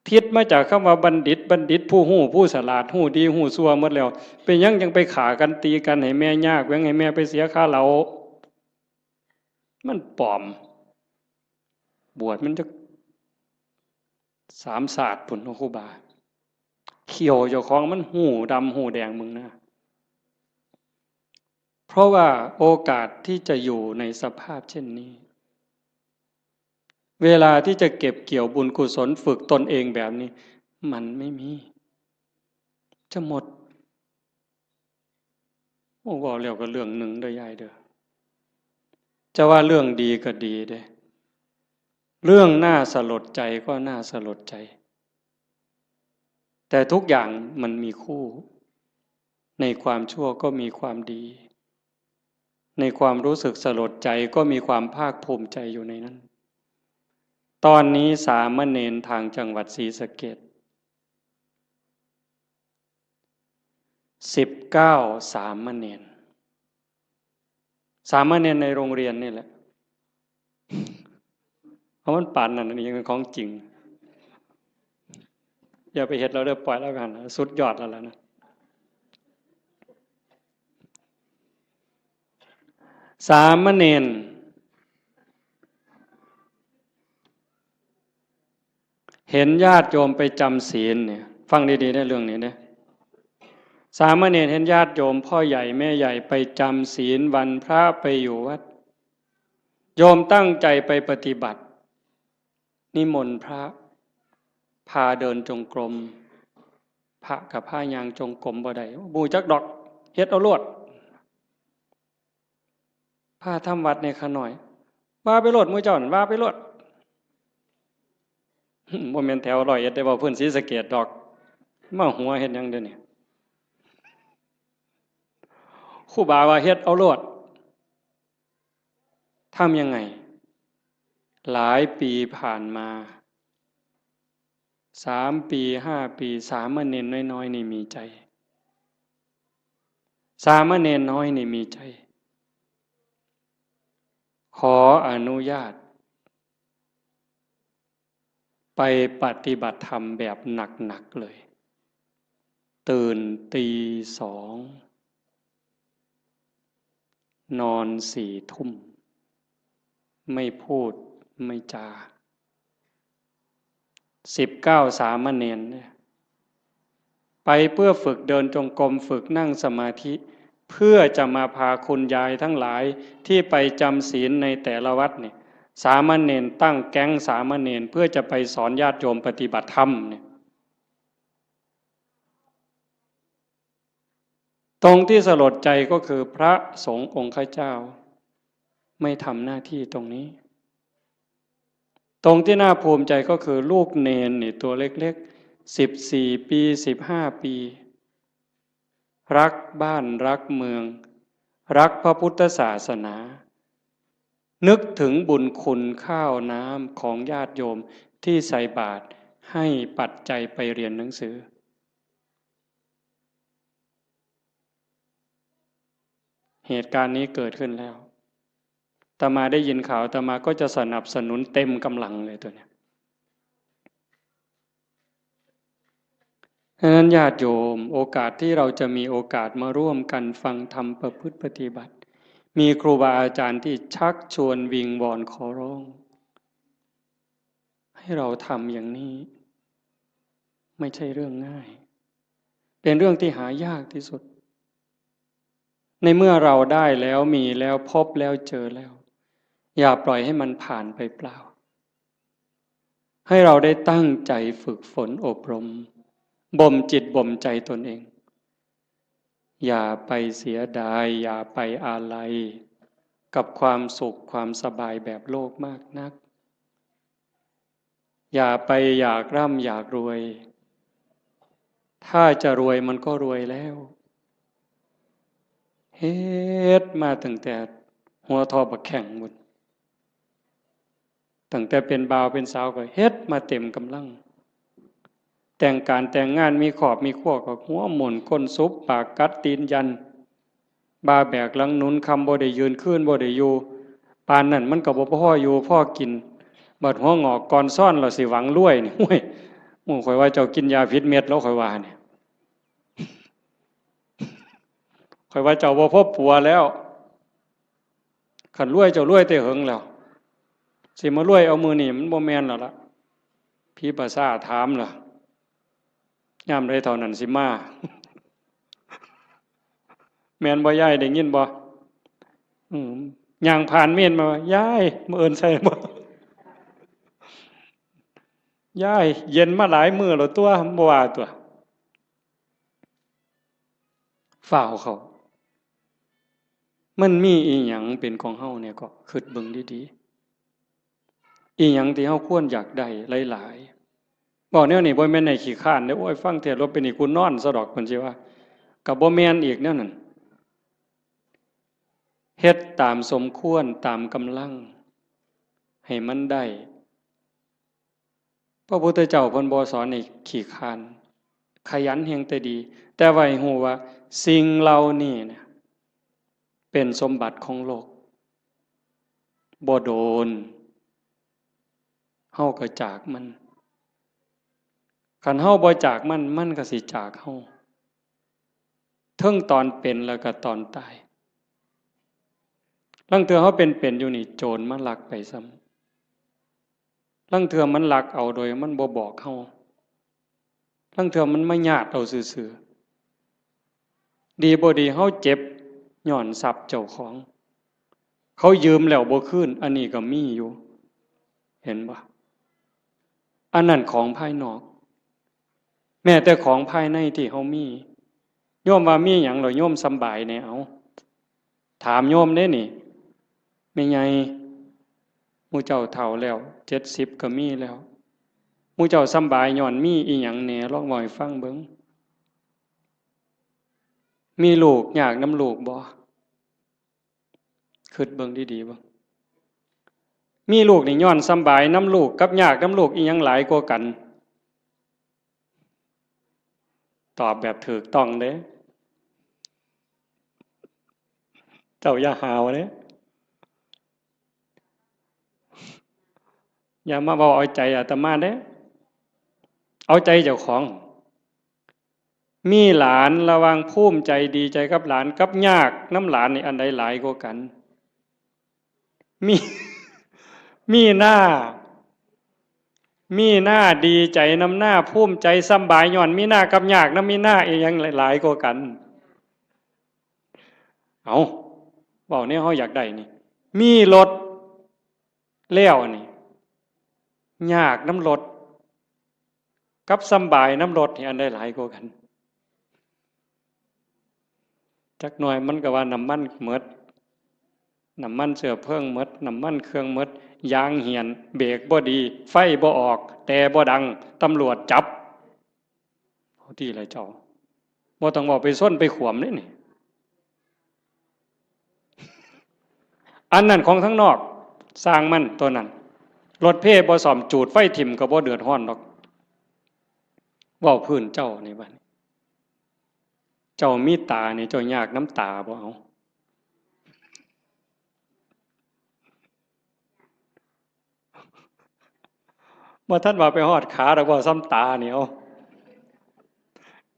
ทิศมาจากคำว่าบัณฑิต บัณฑิตผู้ฮู้ ผู้ฉลาด ฮู้ดีฮู้ชั่วหมดแล้ว เป็นหยังจั่งไปฆ่ากันตีกันให้แม่ยาก แหว่งให้แม่ไปเสียค่าเหล้า มันปลอม บวชมันจักสามชาติพุ้นเนาะครูบา เขี้ยวเจ้าของมันฮู้ดำฮู้แดง มึงนะ เพราะว่าโอกาสที่จะอยู่ในสภาพเช่นนี้ เวลาที่จะเก็บเกี่ยวบุญกุศลฝึกตนเองแบบนี้ มันไม่มี จะหมด โอ้ เว้าแล้วก็เรื่องหนึ่งเด้อยายเด้อ จะว่าเรื่องดีก็ดีเด้ เรื่องน่าสลดใจก็น่าสลดใจ แต่ทุกอย่างมันมีคู่ ในความชั่วก็มีความดี ในความรู้สึกสลดใจก็มีความภาคภูมิใจอยู่ในนั้น ตอนนี้สามเณรทางจังหวัดศรีสะเกษ สิบเก้า สามเณร สามเณรในโรงเรียนนี่แหละ เอามันปานนั้น อันนี้ยังเป็นของจริง อย่าไปเฮ็ดเราเด้อ ปล่อยแล้วกัน สุดยอดแล้วล่ะนะ สามเณร เห็นญาติโยมไปจำศีลเนี่ย ฟังดีๆ ในเรื่องนี้เนี่ย สามเณรเห็นญาติโยมพ่อใหญ่แม่ใหญ่ไปจำศีลวันพระไปอยู่วัด โยมตั้งใจไปปฏิบัติ นิมนต์พระ พาเดินจงกรม พระกับพายางจงกรมบ่ได้ บ่จักดอก เฮ็ดเอาโลด พาทำวัดในขะหน่อย ว่าไปโลด หมู่เจ้านั่น ว่าไปโลด บ่แม่นแถวร้อยเอ็ดได้ เว้าพื้นศรีสะเกษดอก มาหัวเฮ็ดหยังเดี๋ยวนี้ ครูบาว่าเฮ็ดเอาโลด ทำยังไง หลายปีผ่านมา สามปี ห้าปี สามเณรน้อยๆ นี่มีใจ สามเณรน้อยนี่มีใจ ขออนุญาต ไปปฏิบัติธรรมแบบหนักๆ เลย ตื่นตีสอง นอนสี่ทุ่ม ไม่พูดไม่จา สิบเก้าสามเณรเนี่ย ไปเพื่อฝึกเดินจงกรม ฝึกนั่งสมาธิ เพื่อจะมาพาคุณยายทั้งหลายที่ไปจำศีลในแต่ละวัดเนี่ย สามเณรตั้งแก๊งสามเณรเพื่อจะไปสอนญาติโยมปฏิบัติธรรมเนี่ย ตรงที่สลดใจก็คือพระสงฆ์องค์ข้าเจ้า ไม่ทำหน้าที่ตรงนี้ ตรงที่น่าภูมิใจก็คือลูกเณรนี่ตัวเล็กๆ สิบสี่ปี สิบห้าปี รักบ้านรักเมือง รักพระพุทธศาสนา นึกถึงบุญคุณข้าวน้ำของญาติโยมที่ใส่บาตรให้ปัจจัยไปเรียนหนังสือ เหตุการณ์นี้เกิดขึ้นแล้ว อาตมาได้ยินข่าว อาตมาก็จะสนับสนุนเต็มกำลังเลยตัวเนี้ย ฉะนั้นญาติโยม โอกาสที่เราจะมีโอกาสมาร่วมกันฟังธรรมประพฤติปฏิบัติ มีครูบาอาจารย์ที่ชักชวนวิงวอนขอร้อง ให้เราทำอย่างนี้ ไม่ใช่เรื่องง่าย เป็นเรื่องที่หายากที่สุด ในเมื่อเราได้แล้วมีแล้วพบแล้วเจอแล้ว อย่าปล่อยให้มันผ่านไปเปล่า ให้เราได้ตั้งใจฝึกฝนอบรม บ่มจิตบ่มใจตนเอง อย่าไปเสียดาย อย่าไปอาลัย กับความสุขความสบายแบบโลกมากนัก อย่าไปอยากร่ำอยากรวย ถ้าจะรวยมันก็รวยแล้ว เฮ็ดมาตั้งแต่หัวทอบักแข้งพุ้น ตั้งแต่เป็นบ่าวเป็นสาวก็เฮ็ดมาเต็มกำลัง แต่งการแต่งงานมีครอบมีครัวก็หัวหมุนก้นสุบปากกัดตีนยัน บ่าแบกหลังหนุน ค่ำบ่ได้ยืน คืนบ่ได้อยู่ ปานนั้นมันก็บ่พออยู่พอกิน บัดหัวงอกก่อนซ้อน เราสิหวังรวยนี่ โอ้ย หมู่ข่อยว่าเจ้ากินยาผิดเม็ดแล้ว ข่อยว่าเนี่ย ข่อยว่าเจ้าบ่พอปัวแล้ว คันรวยเจ้ารวยแต่เหิงแล้ว สิมารวยเอามื้อนี้มันบ่แม่นแล้วล่ะ ผีประสาทถามล่ะ ยามใดเท่านั้นสิมา แม่นบ่ยาย ได้ยินบ่ อืม ย่างผ่านเมนมาว่า ยาย มื้ออื่นใส่บ่ ยาย เย็นมาหลายมื้อแล้วตัว บ่ว่าตัว ฟ้าวเข้า มันมีอีหยังเป็นของเฮาเนี่ยก็คิดเบิ่งดีๆ อีหยังที่เฮาควรอยากได้หลายๆ เว้าแนวนี้บ่แม่นให้ขี้คร้านเด้อ โอ้ย ฟังเทศน์แล้วเป็นนี่กูนอนซะดอก เพิ่นสิว่า ก็บ่แม่นอีกแนวนั้น เฮ็ดตามสมควร ตามกำลัง ให้มันได้ พระพุทธเจ้าเพิ่นบ่สอนให้ขี้คร้าน ขยันแฮงแต่ดี แต่ว่าให้ฮู้ว่าสิ่งเหล่านี้เนี่ย เป็นสมบัติของโลก บ่โดน เฮาก็จากมัน คันเฮาบ่จากมัน มันก็สิจากเฮา เทิงตอนเป็นแล้วก็ตอนตาย ลางเทื่อเฮาเป็นๆ อยู่นี่ โจรมาลักไปซ้ำ ลางเทื่อมันลักเอาโดยมันบ่บอกเฮา ลางเทื่อมันมาญาติเอาซื่อๆ ดีบ่ดีเฮาเจ็บย้อนทรัพย์เจ้าของ เขายืมแล้วบ่คืน อันนี้ก็มีอยู่ เห็นบ่ อันนั้นของภายนอก แม้แต่ของภายในที่เฮามี โยมว่ามีหยังเหรอ โยมสำบายแหน่ เอา ถามโยมเด้นี่ แม่ใหญ่ หมู่เจ้าเฒ่าแล้ว เจ็ดสิบก็มีแล้ว หมู่เจ้าสำบายย้อนมีอีหยังแหน่ ลองเว้าให้ฟังเบิ่ง มีลูกยากนำลูกบ่ คิดเบิ่งดีๆ เบิ่ง มีลูกนี่ย้อนสำบายนำลูกกับยากนำลูกอีหยังหลายกว่ากัน ตอบแบบถูกต้องเด้ เจ้าอย่าหาวเด้ อย่ามาเว้าเอาใจอาตมาเด้ เอาใจเจ้าของ มีหลานระหว่างภูมิใจดีใจกับหลานกับยากนำหลานนี่อันใดหลายกว่ากัน มี มีหน้า มีหน้าดีใจนำหน้า ภูมิใจสำบายย้อนมีหน้ากับยากนำมีหน้าอีหยังหลายกว่ากัน เอา เว้าแนวเฮาอยากได้นี่ มีรถแล้วนี่ ยากนำรถ กับสำบายนำรถนี่อันใดหลายกว่ากัน จักหน่อยมันก็ว่าน้ำมันหมด น้ำมันเชื้อเพลิงหมด น้ำมันเครื่องหมด ยางเหี่ยน เบรกบ่ดี ไฟบ่ออก แต่บ่ดัง ตำรวจจับ เอาติล่ะเจ้า บ่ต้องเว้าไปซนไปขวมเด้นี่ อันนั้นของทางนอก ซ่างมันตัวนั้น รถเพบ่ซ่อม จูดไฟถิ่มก็บ่เดือดร้อนดอก เว้าพื้นเจ้านี่บัดนี้ เจ้ามีตานี่ เจ้ายากนำตาบ่ เอา บ่ทันว่าไปฮอดขาดอก เว้าซ่ำตานี่ เอา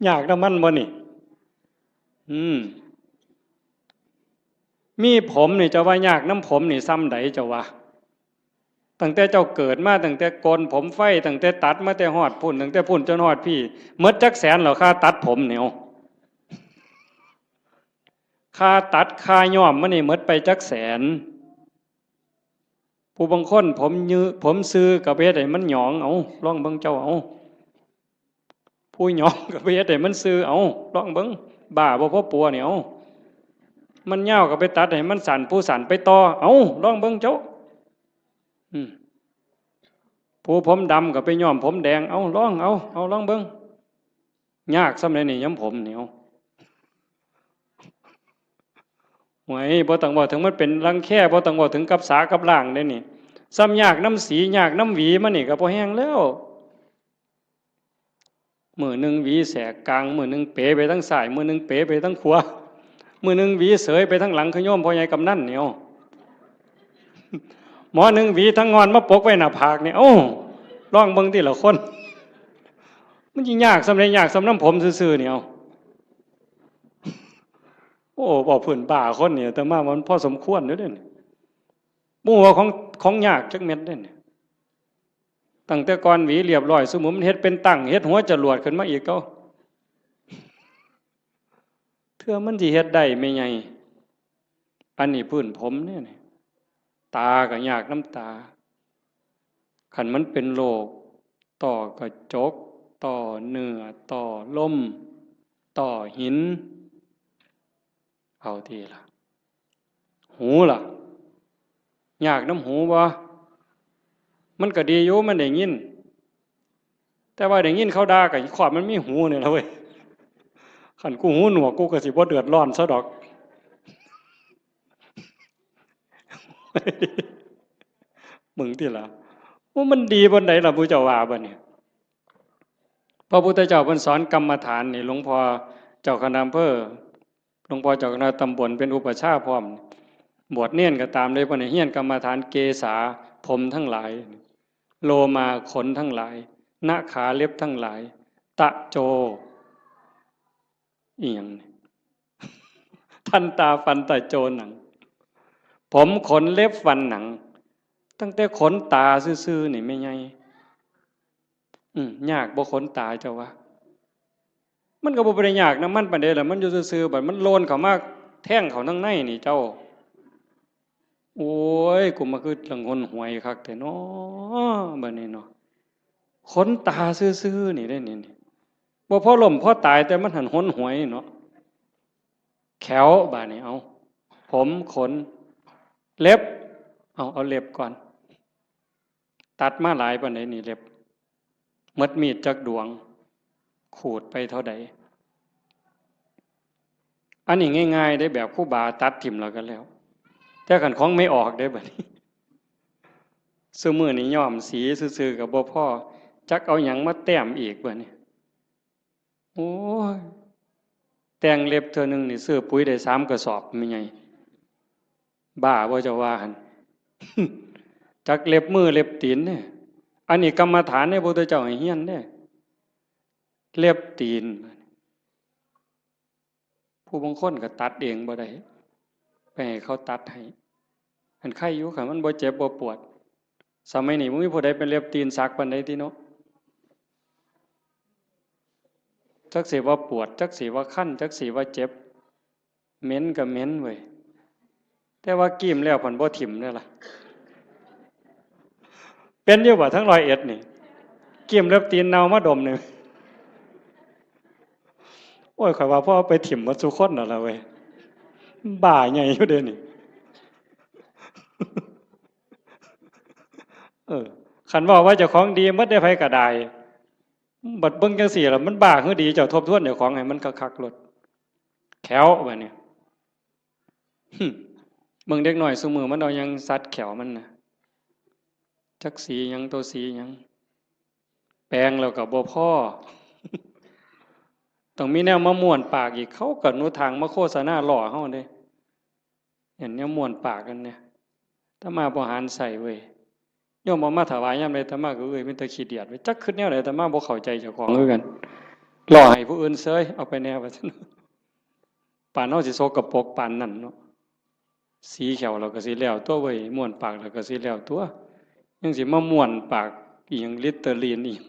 ยากนำมันบ่นี่ อืม มีผมนี่ เจ้าว่ายากนำผมนี่ซ่ำใดเจ้าว่า ตั้งแต่เจ้าเกิดมา ตั้งแต่โกนผมไฟ ตั้งแต่ตัดมาแต่ฮอดพุ้น ตั้งแต่พุ้นจนฮอดพี้ หมดจักแสนแล้ว ค่าตัดผมนี่ เอา ค่าตัด ค่าย้อมมันนี่หมดไปจักแสน ผู้บางคนผมยือ ผมซื่อก็ไปเฮ็ดให้มันหยอง เอา ลองเบิ่งเจ้า เอา ผู้หยองก็ไปเฮ็ดให้มันซื่อ เอา ลองเบิ่ง บ้าบ่พอปัวนี่ เอา มันยาวก็ไปตัดให้มันสั้น ผู้สั้นไปต่อ เอา ลองเบิ่งเจ้า อืม ผู้ผมดำก็ไปย้อมผมแดง เอา ลอง เอา เอา ลองเบิ่ง ยากซ่ำใดนี่ ย้อมผมนี่ เอา โอ้ย บ่ต้องเว้าถึงมันเป็นรังแค บ่ต้องเว้าถึงกับสากับล้างเด้นี่ ซ่ำยากนำสี ยากนำหวีมันนี่ก็พอแฮงแล้ว มื้อหนึ่งหวีแสกกลาง มื้อหนึ่งเป๋ไปทางซ้าย มื้อหนึ่งเป๋ไปทางขวา มื้อหนึ่งหวีเสยไปทางหลัง คือโยมพ่อใหญ่กำนันนี่ เอา หมอหนึ่งหวีทางงอนมาปกไว้หน้าผากนี่ เอ้า ลองเบิ่งติล่ะคน มันสิยากซ่ำใด ยากซ่ำนำผมซื่อๆ นี่ เอา โอ้ เว้าพื้นบ้าคนนี่ อาตมาว่ามันพอสมควรอยู่เด้นี่ บ่ฮู้ว่าของ ของยากจักเม็ดเด้นี่ ตั้งแต่ก่อนหวีเรียบร้อย ซุมื้อมันเฮ็ดเป็นตั้ง เฮ็ดหัวจรวดขึ้นมาอีก เอ้า เทื่อมันสิเฮ็ดได้แม่ใหญ่ อันนี้พื้นผมเด้นี่ ตาก็ยากนำตา คันมันเป็นโรค ต้อกระจก ต้อเนื้อ ต้อลม ต้อหิน เอาติล่ะ หูล่ะ ยากนำหูบ่ มันก็ดีอยู่ มันได้ยิน แต่ว่าได้ยินเขาด่าก็ครอบมันมีหูนี่ล่ะเว้ย คันกูหูหนวกกูก็สิบ่เดือดร้อนซะดอก มึงติล่ะ ว่ามันดีปานใดล่ะ ผู้เจ้าว่าบัดนี้ พระพุทธเจ้าเพิ่นสอนกรรมฐานนี่ หลวงพ่อเจ้าคณะอำเภอ หลวงพ่อเจ้าคณะตำบลเป็นอุปัชฌาย์พร้อม บวชเณรก็ตามเลย เพิ่นให้เฮียนกรรมฐาน เกสา ผมทั้งหลาย โลมา ขนทั้งหลาย นะขา เล็บทั้งหลาย ตะโจ อีหยังนี่ ทันตา ฟัน ตะโจ หนัง ผม ขน เล็บ ฟัน หนัง ตั้งแต่ขนตาซื่อๆนี่แม่ใหญ่ อืม ยากบ่ขนตาเจ้าว่า มันก็บ่ได้ยากนำมันปานใดล่ะ มันอยู่ซื่อๆ บัดมันโลนเข้ามาแทงเข้าทางในนี่เจ้า โอ้ย กูมาคือหลังหนหวยคักแท้น้อ บัดนี้เนาะ ขนตาซื่อๆ นี่เด้นี่ นี่ บ่พอล้มพอตาย แต่มันหั้นหนหวยเนาะ แข้ว บาดนี้ เอา ผม ขน เล็บ เอา เอาเล็บก่อน ตัดมาหลายปานใดนี่เล็บ หมดมีดจักดวง ขูดไปเท่าใด อันนี้ง่ายๆ เด้ แบบครูบาตัดถิ่มแล้วก็แล้ว แต่คันของไม่ออกเด้บัดนี้ ซุมื้อนี้ย้อมสีซื่อๆ ก็บ่พอ จักเอาหยังมาแต้มอีกบัดนี้ โอ้ย แต่งเล็บเทื่อหนึ่งนี่ซื้อปุ๋ยได้สามกระสอบ แม่ใหญ่ บ้าบ่เจ้าว่าหั่น จักเล็บมือเล็บตีนเด้ อันนี้กรรมฐานเด้ พระพุทธเจ้าให้เฮียนเด้ เล็บตีน ผู้บางคนก็ตัดเองบ่ได้ ไปให้เขาตัดให้ อันไคอยู่ คันมันบ่เจ็บบ่ปวด สมัยนี้บ่มีผู้ใดเป็นเล็บตีนสักปานใดติเนาะ จักสิว่าปวด จักสิว่าคัน จักสิว่าเจ็บ เหม็นก็เหม็นเว้ย แต่ว่ากีมแล้วพันบ่ถิ่มเด้อล่ะ เป็นอยู่บ่ทั้งร้อยเอ็ดนี่ กีมเล็บตีนเน่ามาดมหนึ่ง โอ้ย ข้อยว่าพอเอาไปถิ่มหมดซุคนนั่นล่ะเว้ย บ้าใหญ่อยู่เด้นี่ เออ คันเว้าว่าเจ้าของดีหมดได้ ไผก็ได้ บัดเบิ่งจังซี่ล่ะ มันบ้าคือดี เจ้าทบทวนเจ้าของให้มันคักๆโลด แข้วบัดนี้ หึ เบิ่งเด็กน้อยซุมื้อมันเอาหยังสัดแข้วมันน่ะ จักสีหยัง ตัวสีหยัง แปรงแล้วก็บ่พอ ต้องมีแนวมาม้วนปากอีก เขาก็หนุทางมาโฆษณาล้อเฮาเด้ เห็นแนวม้วนปากกันเนี่ย อาตมาบ่หันใส่เว้ย โยมเอามาถวายยามใด อาตมาก็เอ้ย มีแต่ขี้เดียดเว้ย จักคิดแนวใด อาตมาบ่เข้าใจเจ้าของคือกัน ล้อให้ผู้อื่นเซย เอาไปแน่ว่าซั่น ปานเฮาสิสกปรกปานนั้นเนาะ สีแข้วเราก็สิแล้วตัวเว้ย ม้วนปากเราก็สิแล้วตัว ยังสิมาม้วนปากอีหยัง ลิตเตอรีนอีก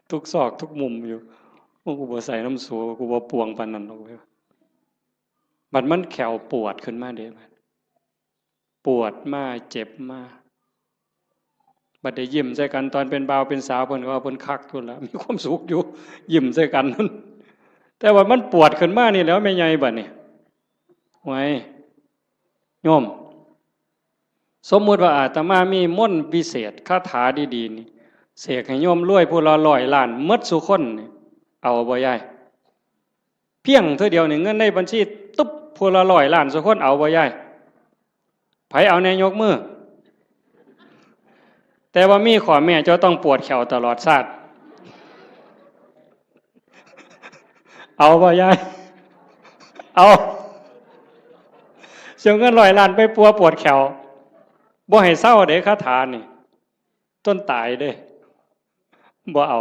ทุกซอกทุกมุมอยู่ โอ้ กูบ่ใส่น้ำสู กูบ่ปวงปานนั้นดอกเว้ย บัดมันแข้วปวดขึ้นมาเด้ บัดปวดมา เจ็บมา บัดได้ยิ้มใส่กันตอนเป็นบ่าวเป็นสาว เพิ่นก็ว่าเพิ่นคักอยู่ล่ะ มีความสุขอยู่ ยิ้มใส่กัน แต่ว่ามันปวดขึ้นมานี่แหล้ว แม่ใหญ่บัดนี้ ไว้ โยม สมมุติว่าอาตมามีมนต์วิเศษ คาถาดีๆ นี่ เสกให้โยมรวยผู้ละร้อยล้านหมดซุคนนี่ เอาบ่ยาย เพียงเทื่อเดียวนี่ เงินในบัญชีตุ๊บ ผู้ละร้อยล้านซุคน เอาบ่ยาย ไผเอาแน่ยกมือ แต่ว่ามีข้อแม้ เจ้าต้องปวดแข้วตลอดชาติ เอาบ่ยาย เอา สิเอาเงินร้อยล้านไปปัวปวดแข้ว บ่ให้เซาเด้ คาถานี่ จนตายเด้ บ่เอา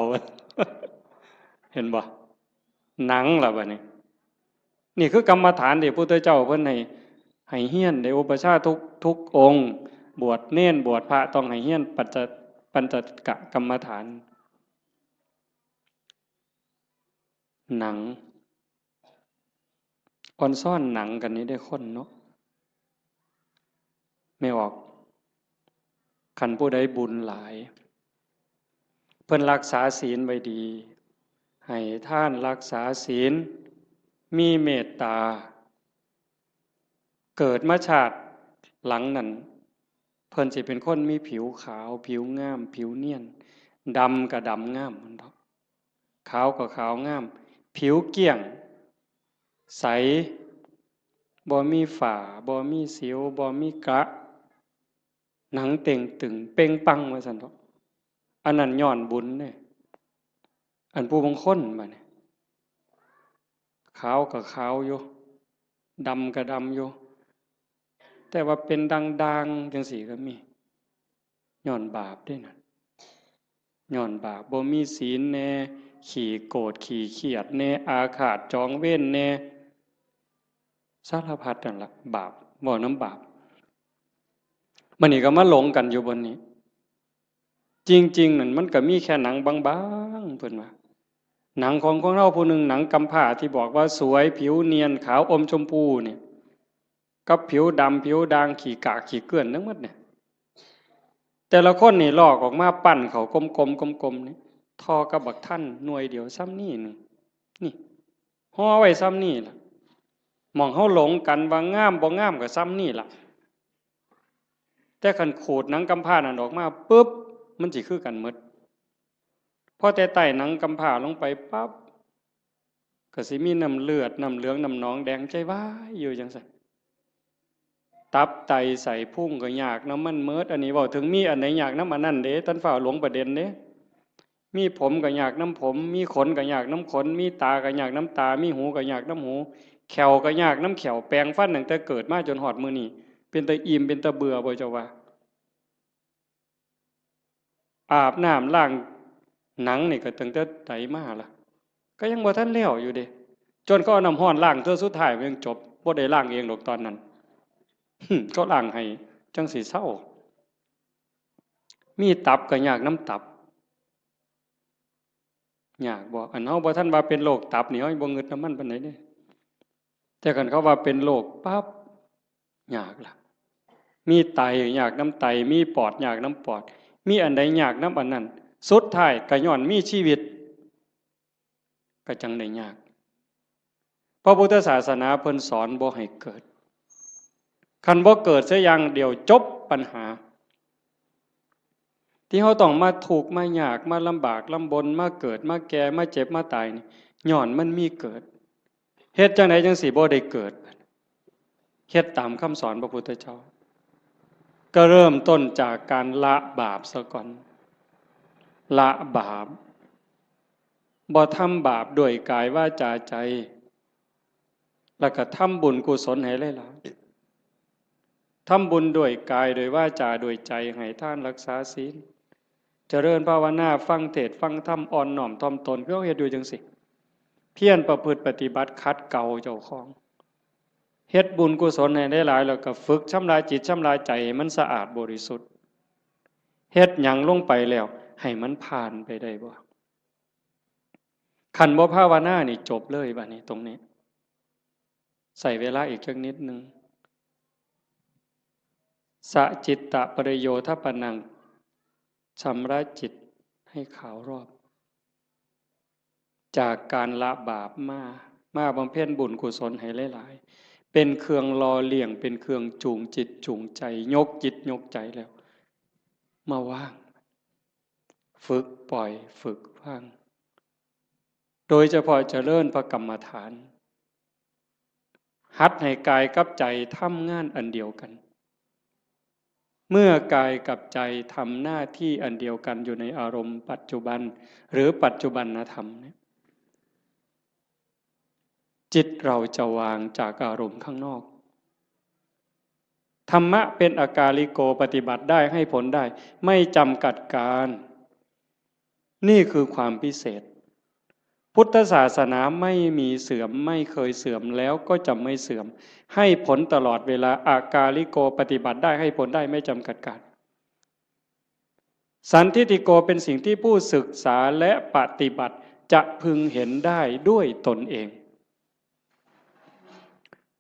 เห็นบ่ หนังล่ะบัดนี้ นี่คือกรรมฐานที่พระพุทธเจ้าเพิ่นให้ ให้เฮียน ได้อุปัชฌาย์ทุก ทุกองค์ บวชเณร บวชพระ ต้องให้เฮียนปัญจ ปัญจกกรรมฐาน หนัง อ่อนซ้อนหนังกันนี่ได้คนเนาะ แม่ออก คันผู้ใดบุญหลาย เพิ่นรักษาศีลไว้ดี ให้ทาน รักษาศีล มีเมตตา เกิดมาชาติหลังนั้น เพิ่นสิเป็นคนมีผิวขาว ผิวงาม ผิวเนียน ดำก็ดำงาม มันดอก ขาวก็ขาวงาม ผิวเกลี้ยง ใส บ่มีฝ้า บ่มีสิว บ่มีกระ หนังเต่งตึง เป่งปัง ว่าซั่นดอก อันนั้นย้อนบุญเด้ อันผู้บางคนบัดนี้ ขาวก็ขาวอยู่ ดำก็ดำอยู่ แต่ว่าเป็นด่างๆ จังซี้ก็มี ย้อนบาปเด้นั่น ย้อนบาป บ่มีศีลแน่ ขี้โกรธ ขี้เครียดแน่ อาฆาตจองเวรแน่ สารพัดนั่นล่ะ บาป เว้านำบาป บัดนี้ก็มาหลงกันอยู่บนนี้ จริงๆ นั่นมันก็มีแค่หนังบางๆ เพิ่นว่า หนังของคนเฮาผู้หนึ่ง หนังกำพร้าที่บอกว่าสวย ผิวเนียน ขาวอมชมพูเนี่ย กับผิวดำ ผิวด่าง ขี้กากขี้เกลื่อนทั้งหมดเนี่ย แต่ละคนนี่ลอกออกมา ปั้นเข้ากลมๆ กลมๆ นี่ ท่อกับบักทันหน่วยเดียวส่ำนี้หนึ่ง นี่ ห่อไว้ส่ำนี้ล่ะ หม่องเฮาหลงกันว่างามบ่งามก็ส่ำนี้ล่ะ แต่คันขูดหนังกำพร้านั่นออกมาปุ๊บ มันสิคือกันหมด พอแต่ไต้หนังกำพร้าลงไปปั๊บ ก็สิมีน้ำเลือด น้ำเหลือง น้ำหนองแดง ใจวายอยู่จั่งซั้น ตับไตไส้พุงก็ยากนำมันหมด อันนี้เว้าถึงมีอันใดยากนำอันนั้นเด้ ท่านฟ้าวหลงประเด็นเด้ มีผมก็ยากนำผม มีขนก็ยากนำขน มีตาก็ยากนำตา มีหูก็ยากนำหู แข้วก็ยากนำแข้ว แปรงฟันตั้งแต่เกิดมาจนฮอดมื้อนี้ เป็นตาอิ่ม เป็นตาเบื่อบ่เจ้าว่า อาบน้ำล้างหนังนี่ก็ตั้งแต่ใดมาล่ะ ก็ยังบ่ทันแล้วอยู่เด้ จนเขาเอาน้ำร้อนล้างเทื่อสุดท้ายมันยังจบ บ่ได้ล้างเองดอกตอนนั้น เขาล้างให้จั่งสิเซา มีตับก็ยากนำตับ ยากบ่ อันเฮาบ่ทันว่าเป็นโรคตับนี่ เฮายังบ่งึดนำมันปานใดเด้ แต่คันเขาว่าเป็นโรคปั๊บ ยากล่ะ มีไตยากนำไต มีปอดยากนำปอด มีอันใดยากนำอันนั้น สุดท้ายก็ย้อนมีชีวิต ก็จั่งได้ยาก พระพุทธศาสนาเพิ่นสอนบ่ให้เกิด คันบ่เกิดเสียอย่างเดียวจบปัญหา ที่เฮาต้องมาทุกข์มายาก มาลำบากลำบน มาเกิด มาแก่ มาเจ็บ มาตายนี่ ย้อนมันมีเกิด เฮ็ดจั่งใดจั่งสิบ่ได้เกิด เฮ็ดตามคำสอนพระพุทธเจ้า ก็เริ่มต้นจากการละบาปซะก่อน ละบาป บ่ทำบาปด้วยกายวาจาใจ แล้วก็ทำบุญกุศลให้หลายๆ ทำบุญด้วยกาย ด้วยวาจา ด้วยใจ ให้ทาน รักษาศีล เจริญภาวนา ฟังเทศน์ฟังธรรม อ่อนน้อมถ่อมตน คือเฮาเฮ็ดอยู่จั่งซี้ เพียรประพฤติปฏิบัติ ขัดเกลาเจ้าของ เฮ็ดบุญกุศลให้หลายๆ แล้วก็ฝึกชำระจิตชำระใจให้มันสะอาดบริสุทธิ์ เฮ็ดหยังลงไปแล้ว ให้มันผ่านไปได้บ่ คันบ่ภาวนานี่จบเลยบัดนี้ตรงนี้ ใช้เวลาอีกจักนิดหนึ่ง สะจิตตะปริโยทปนัง ชำระจิตให้ขาวรอบ จากการละบาปมา มาบำเพ็ญบุญกุศลให้หลายๆ เป็นเครื่องหล่อเลี้ยง เป็นเครื่องจูงจิตจูงใจ ยกจิตยกใจแล้ว มาวาง ฝึกปล่อย ฝึกวาง โดยเฉพาะเจริญพระกรรมฐาน หัดให้กายกับใจทำงานอันเดียวกัน เมื่อกายกับใจทำหน้าที่อันเดียวกันอยู่ในอารมณ์ปัจจุบัน หรือปัจจุบันธรรมเนี่ย จิตเราจะวางจากอารมณ์ข้างนอก ธรรมะเป็นอากาลิโก ปฏิบัติได้ ให้ผลได้ ไม่จำกัดการ นี่คือความพิเศษ พุทธศาสนาไม่มีเสื่อม ไม่เคยเสื่อม แล้วก็จะไม่เสื่อม ให้ผลตลอดเวลา อากาลิโก ปฏิบัติได้ ให้ผลได้ ไม่จำกัดการ สันทิฏฐิโก เป็นสิ่งที่ผู้ศึกษาและปฏิบัติจะพึงเห็นได้ด้วยตนเอง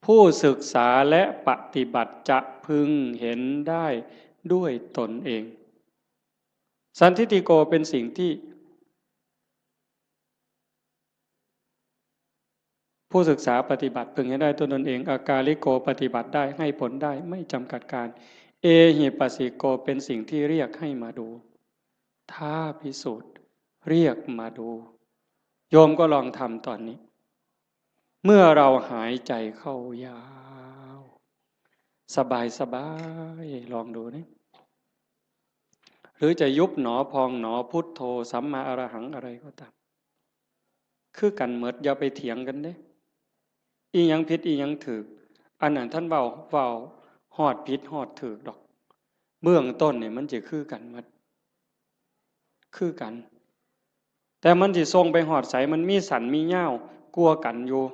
ผู้ศึกษาและปฏิบัติจะพึงเห็นได้ด้วยตนเอง สันทิฏฐิโก เป็นสิ่งที่ ผู้ศึกษาปฏิบัติพึงให้ได้ด้วยตนเอง อากาลิโก ปฏิบัติได้ ให้ผลได้ ไม่จำกัดการ เอหิปัสสิโก เป็นสิ่งที่เรียกให้มาดู ท้าพิสูจน์ เรียกมาดู โยมก็ลองทำตอนนี้ เมื่อเราหายใจเข้ายาว สบายสบาย ลองดูนี่ หรือจะยุบหนอพองหนอ พุทโธ สัมมาอรหัง อะไรก็ตาม คือกันหมด อย่าไปเถียงกันเด้ อีหยังผิดอีหยังถูก อันนั้นท่านเว้า เว้าฮอดผิดฮอดถูกดอก เบื้องต้นนี่มันจะคือกันหมด คือกัน แต่มันสิส่งไปฮอดไส มันมีสั้นมียาวกว่ากันอยู่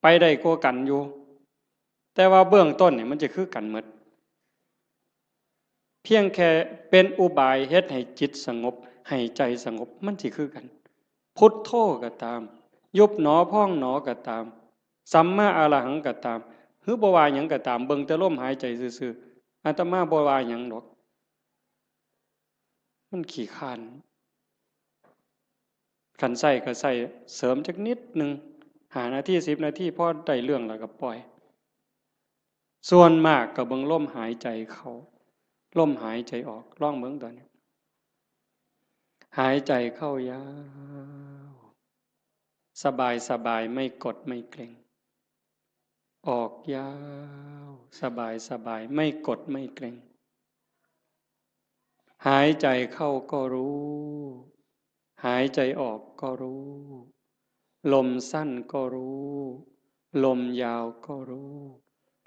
ไปได้กว่ากันอยู่ แต่ว่าเบื้องต้นนี่มันจะคือกันหมด พียงแค่เป็นอุบายเฮ็ดให้จิตสงบ ให้ใจสงบ มันสิคือกัน พุทโธก็ตาม ยุบหนอพองหนอก็ตาม สัมมาอรหังก็ตาม หรือบ่ว่าหยังก็ตาม เบิ่งแต่ลมหายใจซื่อๆ อาตมาบ่ว่าหยังดอก มันขี้คร้าน คันใช้ก็ใช้เสริมจักนิดหนึ่ง ห้านาที สิบนาที พอได้เรื่องแล้วก็ปล่อย ส่วนมากก็เบิ่งลมหายใจเข้า ลมหายใจออก ลองเบิ่งตอนนี้ หายใจเข้ายาว สบายสบาย ไม่กดไม่เกร็ง ออกยาว สบายสบาย ไม่กดไม่เกร็ง หายใจเข้าก็รู้ หายใจออกก็รู้ ลมสั้นก็รู้ ลมยาวก็รู้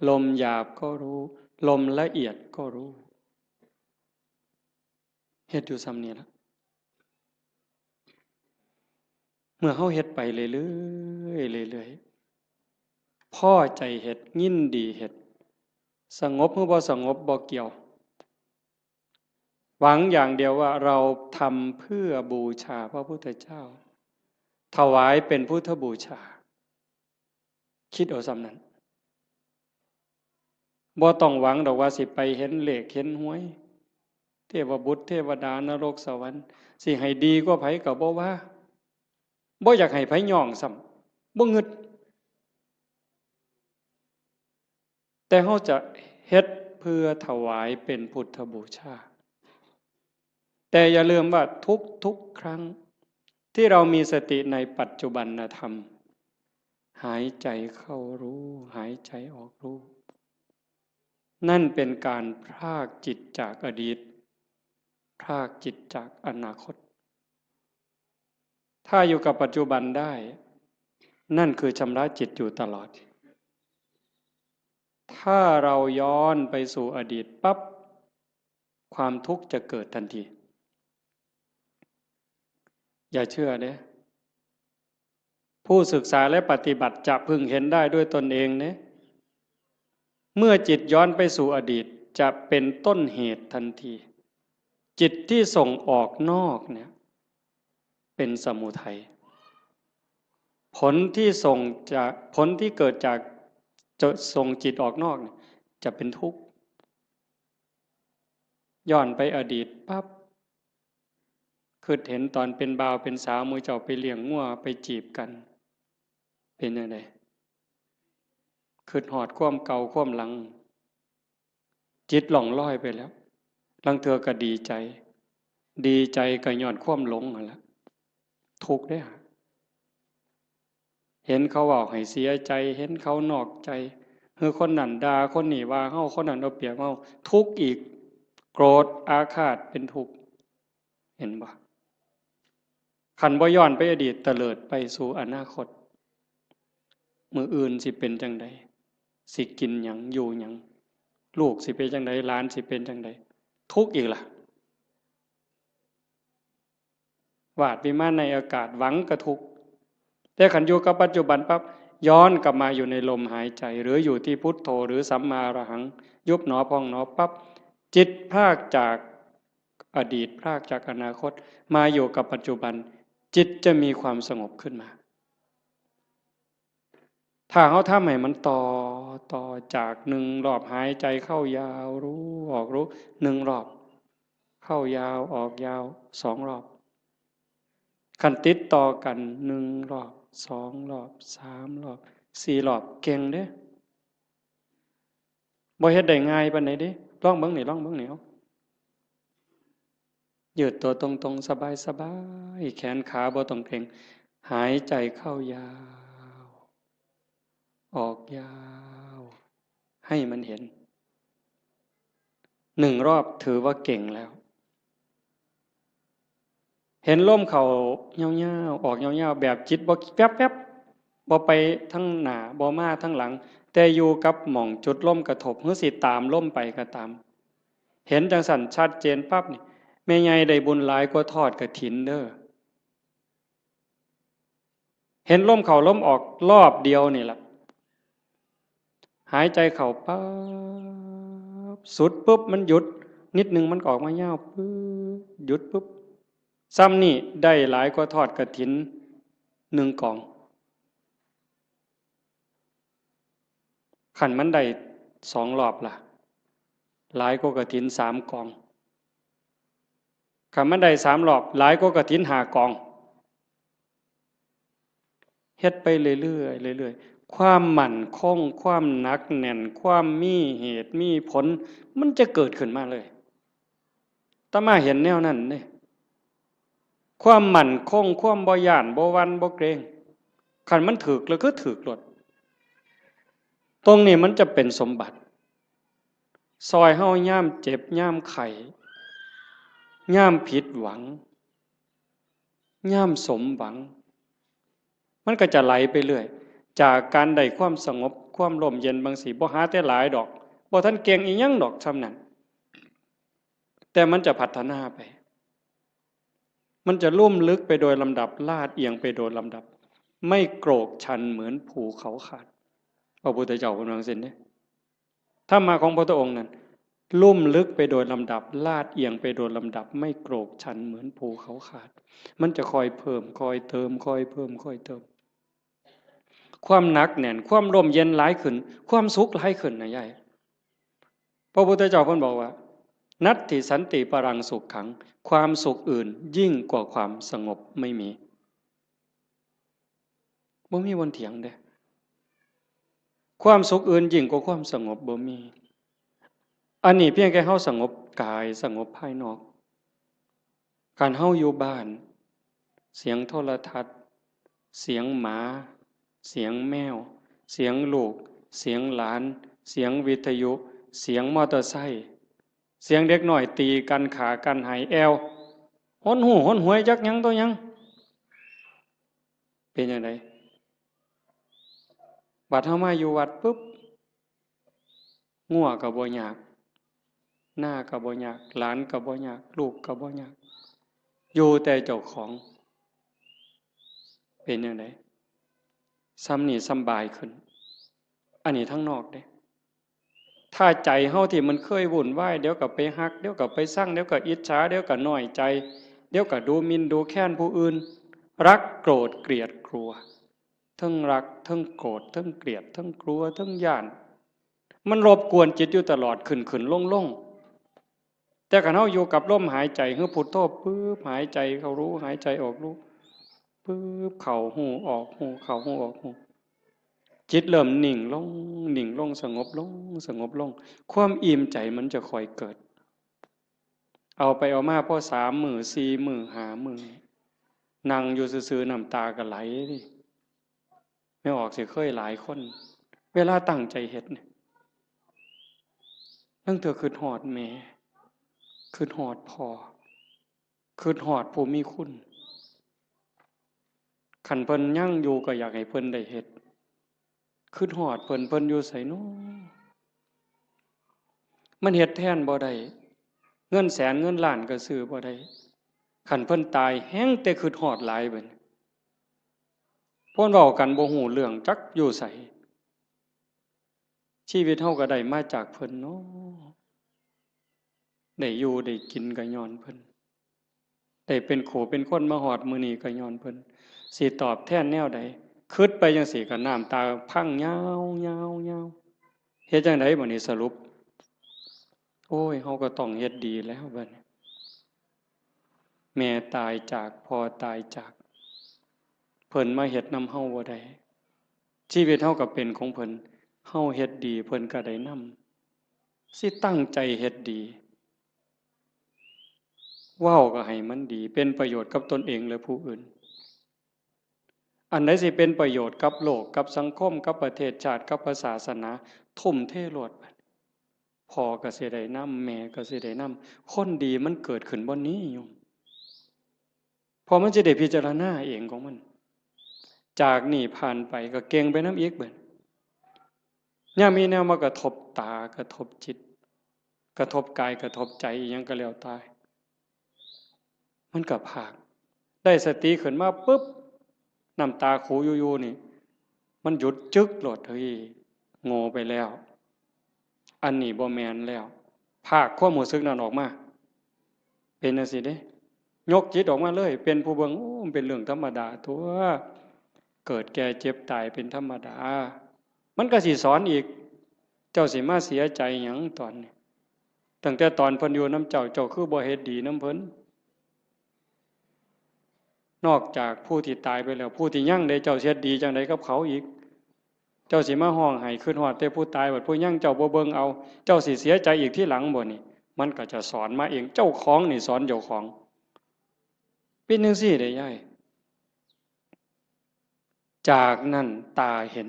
ลมหยาบก็รู้ ลมละเอียดก็รู้ เฮ็ดอยู่ส่ำนี้ล่ะ เมื่อเฮาเฮ็ดไปเรื่อยๆ เรื่อยๆ พอใจเฮ็ด ยินดีเฮ็ด สงบหรือบ่สงบบ่เกี่ยว หวังอย่างเดียวว่าเราทำเพื่อบูชาพระพุทธเจ้า ถวายเป็นพุทธบูชา คิดเอาส่ำนั้น บ่ต้องหวังดอกว่าสิไปเห็นเลขเห็นหวย เทวบุตรเทวดานรกสวรรค์ สิให้ดีกว่าไผก็บ่ว่า บ่อยากให้ไผย่องซ้ำ บ่งึด แต่เฮาจะเฮ็ดเพื่อถวายเป็นพุทธบูชา แต่อย่าลืมว่าทุกๆ ครั้งที่เรามีสติในปัจจุบันธรรม หายใจเข้ารู้ หายใจออกรู้ นั่นเป็นการพรากจิตจากอดีต พรากจิตจากอนาคต ถ้าอยู่กับปัจจุบันได้ นั่นคือชำระจิตอยู่ตลอด ถ้าเราย้อนไปสู่อดีตปั๊บ ความทุกข์จะเกิดทันที อย่าเชื่อเด้ ผู้ศึกษาและปฏิบัติจะพึงเห็นได้ด้วยตนเองเด้ เมื่อจิตย้อนไปสู่อดีต จะเป็นต้นเหตุทันที จิตที่ส่งออกนอกเนี่ย เป็นสมุทัย ผลที่ส่งจาก ผลที่เกิดจากจะส่งจิตออกนอกเนี่ย จะเป็นทุกข์ ย้อนไปอดีตปั๊บ คิดเห็นตอนเป็นบ่าวเป็นสาว หมู่เจ้าไปเลี้ยงงัวไปจีบกัน เป็นจั่งใด คิดฮอดความเก่าความหลัง จิตล่องลอยไปแล้ว ลางเทื่อก็ดีใจ ดีใจก็ย้อนความหลงนั่นแหละ ทุกข์เด้อ เห็นเขาเว้าให้เสียใจ เห็นเขานอกใจ หรือคนนั้นด่า คนนี้ว่าเฮา คนนั้นเอาเปรียบเฮา ทุกข์อีก โกรธอาฆาตเป็นทุกข์ เห็นบ่ คันบ่ย้อนไปอดีต เตลิดไปสู่อนาคต มื้ออื่นสิเป็นจั่งใด สิกินหยัง อยู่หยัง ลูกสิเป็นจั่งใด หลานสิเป็นจั่งใด ทุกข์อีกล่ะ วาดวิมานในอากาศ หวังก็ทุกข์ แต่คันอยู่กับปัจจุบันปั๊บ ย้อนกลับมาอยู่ในลมหายใจ หรืออยู่ที่พุทโธ หรือสัมมาอรหัง ยุบหนอพองหนอปั๊บ จิตพรากจากอดีต พรากจากอนาคต มาอยู่กับปัจจุบัน จิตจะมีความสงบขึ้นมา ถ้าเฮาทำให้มันต่อ ต่อจากหนึ่งรอบหายใจเข้ายาวรู้ ออกรู้ หนึ่งรอบ เข้ายาว ออกยาว สองรอบ คันติดต่อกัน หนึ่งรอบ สองรอบ สามรอบ สี่รอบ เก่งเด้ บ่เฮ็ดได้ง่ายปานใดเด้ ลองเบิ่งนี่ ลองเบิ่งนี่ เอา ยืดตัวตรงๆ สบายๆ แขนขาบ่ต้องเกร็ง หายใจเข้ายาว ออกยาว ให้มันเห็น หนึ่งรอบถือว่าเก่งแล้ว เห็นลมเข้ายาวๆ ออกยาวๆ แบบจิตบ่แวบๆ บ่ไปทางหน้า บ่มาทางหลัง แต่อยู่กับหม่องจุดลมกระทบ หรือสิตามลมไปก็ตาม เห็นจั่งซั้นชัดเจนปั๊บนี่ แม่ใหญ่ได้บุญหลายกว่าทอดกฐินเด้อ เห็นลมเข้าลมออกรอบเดียวนี่ล่ะ หายใจเข้าปั๊บ สุดปุ๊บมันหยุด นิดหนึ่งมันก็ออกมายาวปึ๊บ หยุดปึ๊บ ซ้ำนี่ได้หลายกว่าทอดกฐินหนึ่งกอง คันมันได้สองรอบล่ะ หลายกว่ากฐินสามกอง คันมันได้สามรอบ หลายกว่ากฐินห้ากอง เฮ็ดไปเรื่อยๆ เรื่อยๆ ความมั่นคง ความหนักแน่น ความมีเหตุมีผล มันจะเกิดขึ้นมาเลย อาตมาเห็นแนวนั้นเด้ ความมั่นคง ความบ่ย้าน บ่หวั่น บ่เกรง คันมันถืกแล้วคือถืกโลด ตรงนี้มันจะเป็นสมบัติ ซอยเฮายามเจ็บ ยามไข้ ยามผิดหวัง ยามสมหวัง มันก็จะไหลไปเรื่อย จากการได้ความสงบ ความร่มเย็นบางสิ บ่หาแต่หลายดอก บ่ทันเก่งอีหยังดอกส่ำนั้น แต่มันจะพัฒนาไป มันจะลุ่มลึกไปโดยลำดับ ลาดเอียงไปโดยลำดับ ไม่โกรกชันเหมือนภูเขาขาด พระพุทธเจ้าเพิ่นว่าจั่งซี้เด้ ธรรมะของพระพุทธองค์นั้น ลุ่มลึกไปโดยลำดับ ลาดเอียงไปโดยลำดับ ไม่โกรกชันเหมือนภูเขาขาด มันจะค่อยเพิ่ม ค่อยเติม ค่อยเพิ่ม ค่อยเติม ความหนักแน่น ความร่มเย็นหลายขึ้น ความสุขหลายขึ้นนะยาย พระพุทธเจ้าเพิ่นบอกว่า นัตถิสันติปรังสุขขัง ความสุขอื่นยิ่งกว่าความสงบไม่มี บ่มีบ่อนเถียงเด้ ความสุขอื่นยิ่งกว่าความสงบบ่มี อันนี้เพียงแค่เฮาสงบกาย สงบภายนอก คันเฮาอยู่บ้าน เสียงโทรทัศน์ เสียงหมา เสียงแมว เสียงลูก เสียงหลาน เสียงวิทยุ เสียงมอเตอร์ไซค์ เสียงเด็กน้อยตีกัน ฆ่ากัน ไห้แอ่ว หนหู้หนหวย จักหยังต่อหยัง เป็นจั่งใด บัดเฮามาอยู่วัดปุ๊บ งัวก็บ่ยาก นาก็บ่ยาก หลานก็บ่ยาก ลูกก็บ่ยาก อยู่แต่เจ้าของ เป็นจั่งใด ส่ำนี้สำบายขึ้น อันนี้ทางนอกเด้ ถ้าใจเฮาที่มันเคยวุ่นวาย เดี๋ยวก็ไปฮัก เดี๋ยวก็ไปซัง เดี๋ยวก็อิจฉา เดี๋ยวก็น้อยใจ เดี๋ยวก็ดูหมิ่นดูแคลนผู้อื่น รักโกรธเกลียดกลัว เทิงรัก เทิงโกรธ เทิงเกลียด เทิงกลัว เทิงย้าน มันรบกวนจิตอยู่ตลอด ขึ้นๆ ลงๆ แต่คันเฮาอยู่กับลมหายใจ คือพุทโธปึ๊บ หายใจเข้ารู้ หายใจออกรู้ ปึ๊บ เข้าฮู้ ออกฮู้ เข้าฮู้ ออกฮู้ จิตเริ่มนิ่งลง นิ่งลง สงบลง สงบลง ความอิ่มใจมันจะค่อยเกิด เอาไปเอามาพอสามมื้อ สี่มื้อ ห้ามื้อ นั่งอยู่ซื่อๆ น้ำตาก็ไหลเด้ แม่ออกสิเคยหลายคน เวลาตั้งใจเฮ็ดเนี่ย ลางเทื่อคิดฮอดแม่ คิดฮอดพ่อ คิดฮอดผู้มีคุณ คันเพิ่นยังอยู่ก็อยากให้เพิ่นได้เฮ็ด คิดฮอดเพิ่น เพิ่นอยู่ไสน้อ มันเฮ็ดแทนบ่ได้ เงินแสนเงินล้านก็ซื้อบ่ได้ คันเพิ่นตายแฮ่งแต่คิดฮอดหลายบัดนี้ เพิ่นเว้ากันบ่ฮู้เรื่อง จักอยู่ไส ชีวิตเฮาก็ได้มาจากเพิ่นเนาะ ได้อยู่ได้กินก็ญ้อนเพิ่น ได้เป็นคู่เป็นคนมาฮอดมื้อนี้ก็ญ้อนเพิ่น สิตอบแทนแนวใด คิดไปจั่งซี้ก็น้ำตาพังยาวๆๆ เฮ็ดจั่งใดบัดนี้สรุป โอ้ย เฮาก็ต้องเฮ็ดดีแล้วบัดนี้ แม่ตายจาก พ่อตายจาก เพิ่นมาเฮ็ดนำเฮาบ่ได้ ชีวิตเฮาก็เป็นของเพิ่น เฮาเฮ็ดดี เพิ่นก็ได้นำ สิตั้งใจเฮ็ดดี เว้าก็ให้มันดี เป็นประโยชน์กับตนเองและผู้อื่น อันใดสิเป็นประโยชน์กับโลก กับสังคม กับประเทศชาติ กับพระศาสนา ทุ่มเทโลด พ่อก็สิได้นำ แม่ก็สิได้นำ คนดีมันเกิดขึ้นบ่นี้โยม เพราะมันสิได้พิจารณาเองของมัน จากนี้ผ่านไปก็เก่งไปนำอีกบัด ยามมีแนวมากระทบตา กระทบจิต กระทบกาย กระทบใจ อีหยังก็แล้วแต่ มันก็พาก ได้สติขึ้นมาปุ๊บ น้ำตาคูอยู่ๆ นี่ มันหยุดจึ๊กโลด เฮ้ย โง่ไปแล้ว อันนี้บ่แม่นแล้ว พากความรู้สึกนั้นออกมา เป็นจั่งซี้เด้ ยกจิตออกมาเลย เป็นผู้เบิ่ง โอ้ มันเป็นเรื่องธรรมดาตั๊ว เกิดแก่เจ็บตายเป็นธรรมดา มันก็สิสอนอีก เจ้าสิมาเสียใจหยังตอนนี้ ตั้งแต่ตอนเพิ่นอยู่นำเจ้า เจ้าคือบ่เฮ็ดดีนำเพิ่น นอกจากผู้ที่ตายไปแล้ว ผู้ที่ยังเด้ เจ้าสิเฮ็ดดีจั่งใดกับเขาอีก เจ้าสิมาฮ้องไห้คิดฮอดแต่ผู้ตาย บัดผู้ยังเจ้าบ่เบิ่งเอา เจ้าสิเสียใจอีกทีหลังบ่นี่ มันก็จะสอนมาเอง เจ้าของนี่สอนเจ้าของ เป็นจั่งซี้เด้ยาย จากนั้นตาเห็น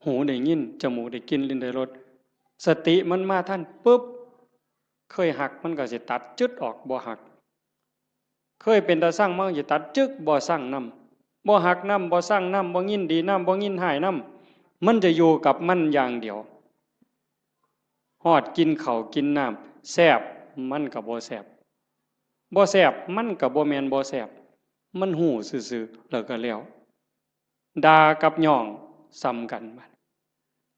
หูได้ยิน จมูกได้กลิ่น ลิ้นได้รส สติมันมาทันปุ๊บ เคยฮักมันก็สิตัดจึ๊ดออก บ่ฮัก เคยเป็นตาซังมันก็สิตัดจึ๊ก บ่ซังนำ บ่ฮักนำ บ่ซังนำ บ่ยินดีนำ บ่ยินร้ายนำ มันจะอยู่กับมันอย่างเดียว ฮอดกินข้าวกินน้ำ แซ่บ มันก็บ่แซ่บ บ่แซ่บ มันก็บ่แม่นบ่แซ่บ มันฮู้ซื่อๆ แล้วก็แล้ว ด่ากับย้องส่ำกัน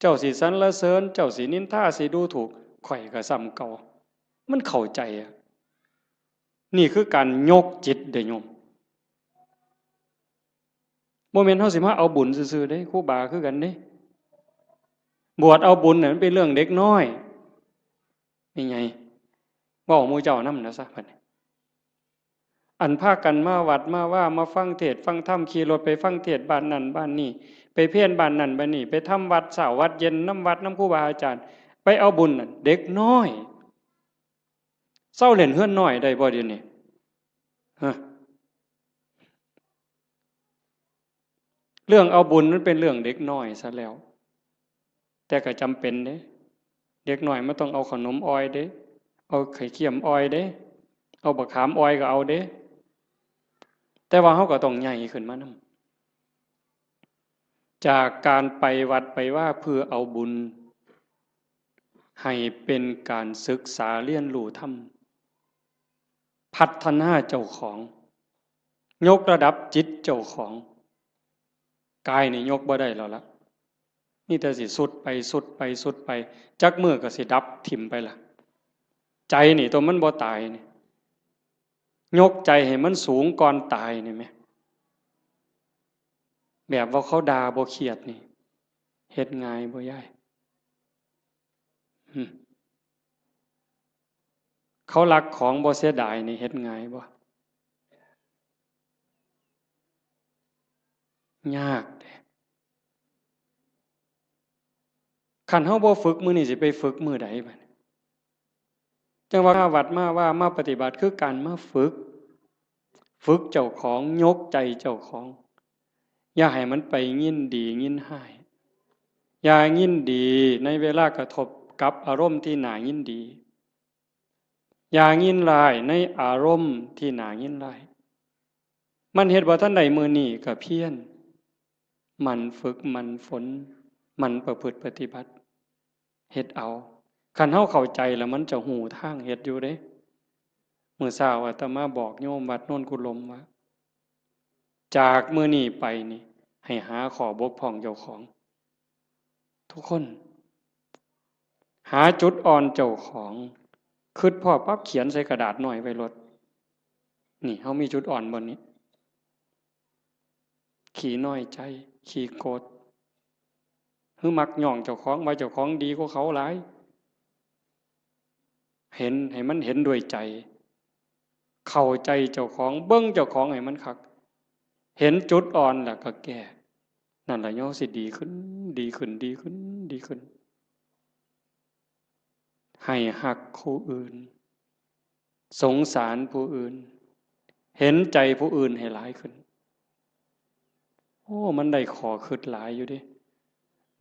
เจ้าสิสรรเสริญ เจ้าสินินทา สิดูถูก ข้อยก็ส่ำเก่า มันเข้าใจอะ นี่คือการยกจิตเด้โยม บ่แม่นเฮาสิมาเอาบุญซื่อๆเด้ ครูบาคือกันเด้ บวชเอาบุญน่ะมันเป็นเรื่องเด็กน้อย นี่ไง เว้าหมู่เจ้านำนะซะ บัดนี้ อันพากันมาวัดมาวา มาฟังเทศน์ฟังธรรม ขี่รถไปฟังเทศน์บ้านนั่นบ้านนี่ ไปเพลบ้านนั่นบ้านนี่ ไปทำวัดเช้าวัดเย็นนำวัดนำครูบาอาจารย์ ไปเอาบุญนั่น เด็กน้อย เซาเล่นเฮือนน้อยได้บ่เดี๋ยวนี้ ฮะ เรื่องเอาบุญมันเป็นเรื่องเด็กน้อยซะแล้ว แต่ก็จำเป็นเด้ เด็กน้อยมันต้องเอาขนมอ่อยเด้ เอาไข่เค็มอ่อยเด้ เอาบักขามอ่อยก็เอาเด้ แต่ว่าเฮาก็ต้องใหญ่ขึ้นมานำ จากการไปวัดไปวาเพื่อเอาบุญ ให้เป็นการศึกษาเรียนรู้ธรรม พัฒนาเจ้าของ ยกระดับจิตเจ้าของ กายนี่ยกบ่ได้แล้วละ มีแต่สิทรุดไปทรุดไปทรุดไป จักมื้อก็สิดับถิ่มไปละ ใจนี่ตัวมันบ่ตายนี่ ยกใจให้มันสูงก่อนตายนี่แหม แบบว่าเขาด่าบ่เครียดนี่ เฮ็ดง่ายบ่ยาย หึ เขาลักของบ่เสียดายนี่เฮ็ดง่ายบ่ ยากเด้ คันเฮาบ่ฝึกมื้อนี้สิไปฝึกมื้อใดบัดนี้ จั่งว่ามาวัดมาวา มาปฏิบัติคือการมาฝึก ฝึกเจ้าของ ยกใจเจ้าของ อย่าให้มันไปยินดียินร้าย อย่ายินดีในเวลากระทบกับอารมณ์ที่น่ายินดี อย่ายินร้ายในอารมณ์ที่น่ายินร้าย มันเฮ็ดบ่ทันได้มื้อนี้ก็เพียร หมั่นฝึก หมั่นฝน หมั่นประพฤติปฏิบัติ เฮ็ดเอา คันเฮาเข้าใจแล้วมันจะฮู้ทางเฮ็ดอยู่เด้ มื้อเช้าอาตมาบอกโยมวัดโนนกุลมว่า จากมื้อนี้ไปนี่ ให้หาข้อบกพร่องเจ้าของ ทุกคน หาจุดอ่อนเจ้าของ คิดพ้อปั๊บเขียนใส่กระดาษน้อยไว้โลด นี่ เฮามีจุดอ่อนบ่นี้ ขี้น้อยใจ ขี้โกรธ หรือมักย้องเจ้าของว่าเจ้าของดีกว่าเขาหลาย เห็นให้มันเห็นด้วยใจ เข้าใจเจ้าของ เบิ่งเจ้าของให้มันคัก เห็นจุดอ่อนแล้วก็แก้ นั่นล่ะเฮาสิดีขึ้น ดีขึ้น ดีขึ้น ดีขึ้น ให้ฮักผู้อื่น สงสารผู้อื่น เห็นใจผู้อื่นให้หลายขึ้น โอ้ มันได้ข้อคิดหลายอยู่เด้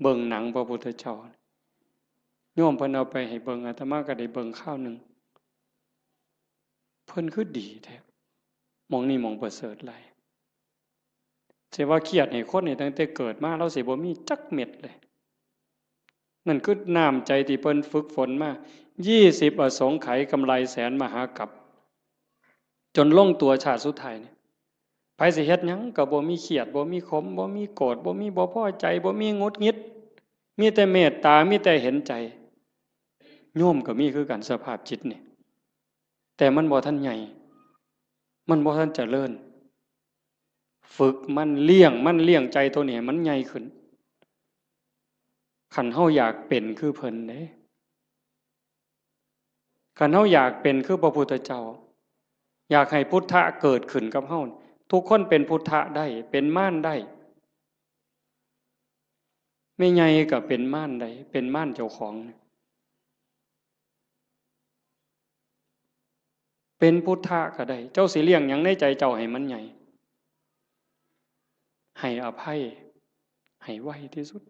เบิ่งหนังพระพุทธเจ้า โยมเพิ่นเอาไปให้เบิ่ง อาตมาก็ได้เบิ่งคราวหนึ่ง เพิ่นคือดีแท้ หม่องนี้หม่องประเสริฐหลาย สิว่าเครียดให้คนนี่ตั้งแต่เกิดมา ลาวสิบ่มีจักเม็ดเลย นั่นคือน้ำใจที่เพิ่นฝึกฝนมา ยี่สิบอสงไขยกำไรแสนมหากัป จนลงตัวชาติสุดท้ายนี่ ไผสิเฮ็ดหยังก็บ่มีเครียด บ่มีขม บ่มีโกรธ บ่มีบ่พอใจ บ่มีหงุดหงิด มีแต่เมตตา มีแต่เห็นใจ โยมก็มีคือกันสภาพจิตนี่ แต่มันบ่ทันใหญ่ มันบ่ทันเจริญ ฝึกมัน เลี้ยงมัน เลี้ยงใจตัวนี้ให้มันใหญ่ขึ้น คันเฮาอยากเป็นคือเพิ่นเด้ คันเฮาอยากเป็นคือพระพุทธเจ้า อยากให้พุทธะเกิดขึ้นกับเฮา ทุกคนเป็นพุทธะได้ เป็นมารได้ แม่ใหญ่ก็เป็นมารได้ เป็นมารเจ้าของ เป็นพุทธะก็ได้ เจ้าสิเลี้ยงหยังในใจเจ้าให้มันใหญ่ ให้อภัย ให้ไวที่สุด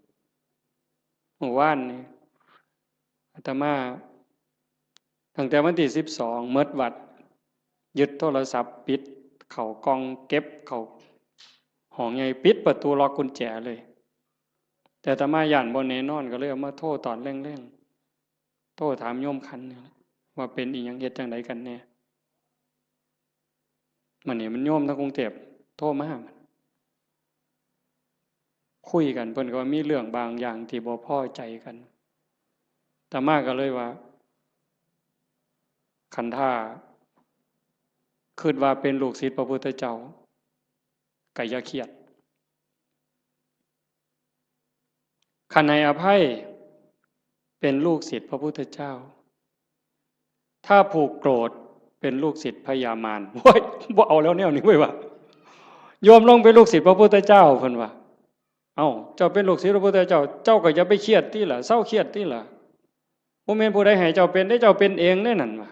เมื่อวานนี่ อาตมา ตั้งแต่วันที่สิบสอง หมดวัด ยึดโทรศัพท์ ปิดเข้ากล่อง เก็บเข้าห้องใหญ่ ปิดประตู ล็อกกุญแจเลย แต่อาตมาย้านบ่แน่นอน ก็เลยเอามาโทรตอนแลงๆ โทรถามโยมขันนี่แหละ ว่าเป็นอีหยัง เฮ็ดจั่งใดกันแน่ มื้อนี้มันโยมทางกรุงเทพฯโทรมา คุยกัน เพิ่นก็ว่ามีเรื่องบางอย่างที่บ่พอใจกัน อาตมาก็เลยว่า คันถ้าคิดว่าเป็นลูกศิษย์พระพุทธเจ้า ก็อย่าเครียด คันให้อภัย เป็นลูกศิษย์พระพุทธเจ้า ถ้าผูกโกรธ เป็นลูกศิษย์พญามาร โอ้ย บ่เอาแล้วแนวนี้เว้ยว่ะ โยมลงเป็นลูกศิษย์พระพุทธเจ้า เพิ่นว่า เอ้า เจ้าเป็นลูกศิษย์พระพุทธเจ้า เจ้าก็อย่าไปเครียดติล่ะ เซาเครียดติล่ะ บ่แม่นผู้ใดให้เจ้าเป็นเด้ เจ้าเป็นเองเด้นั่นว่ะ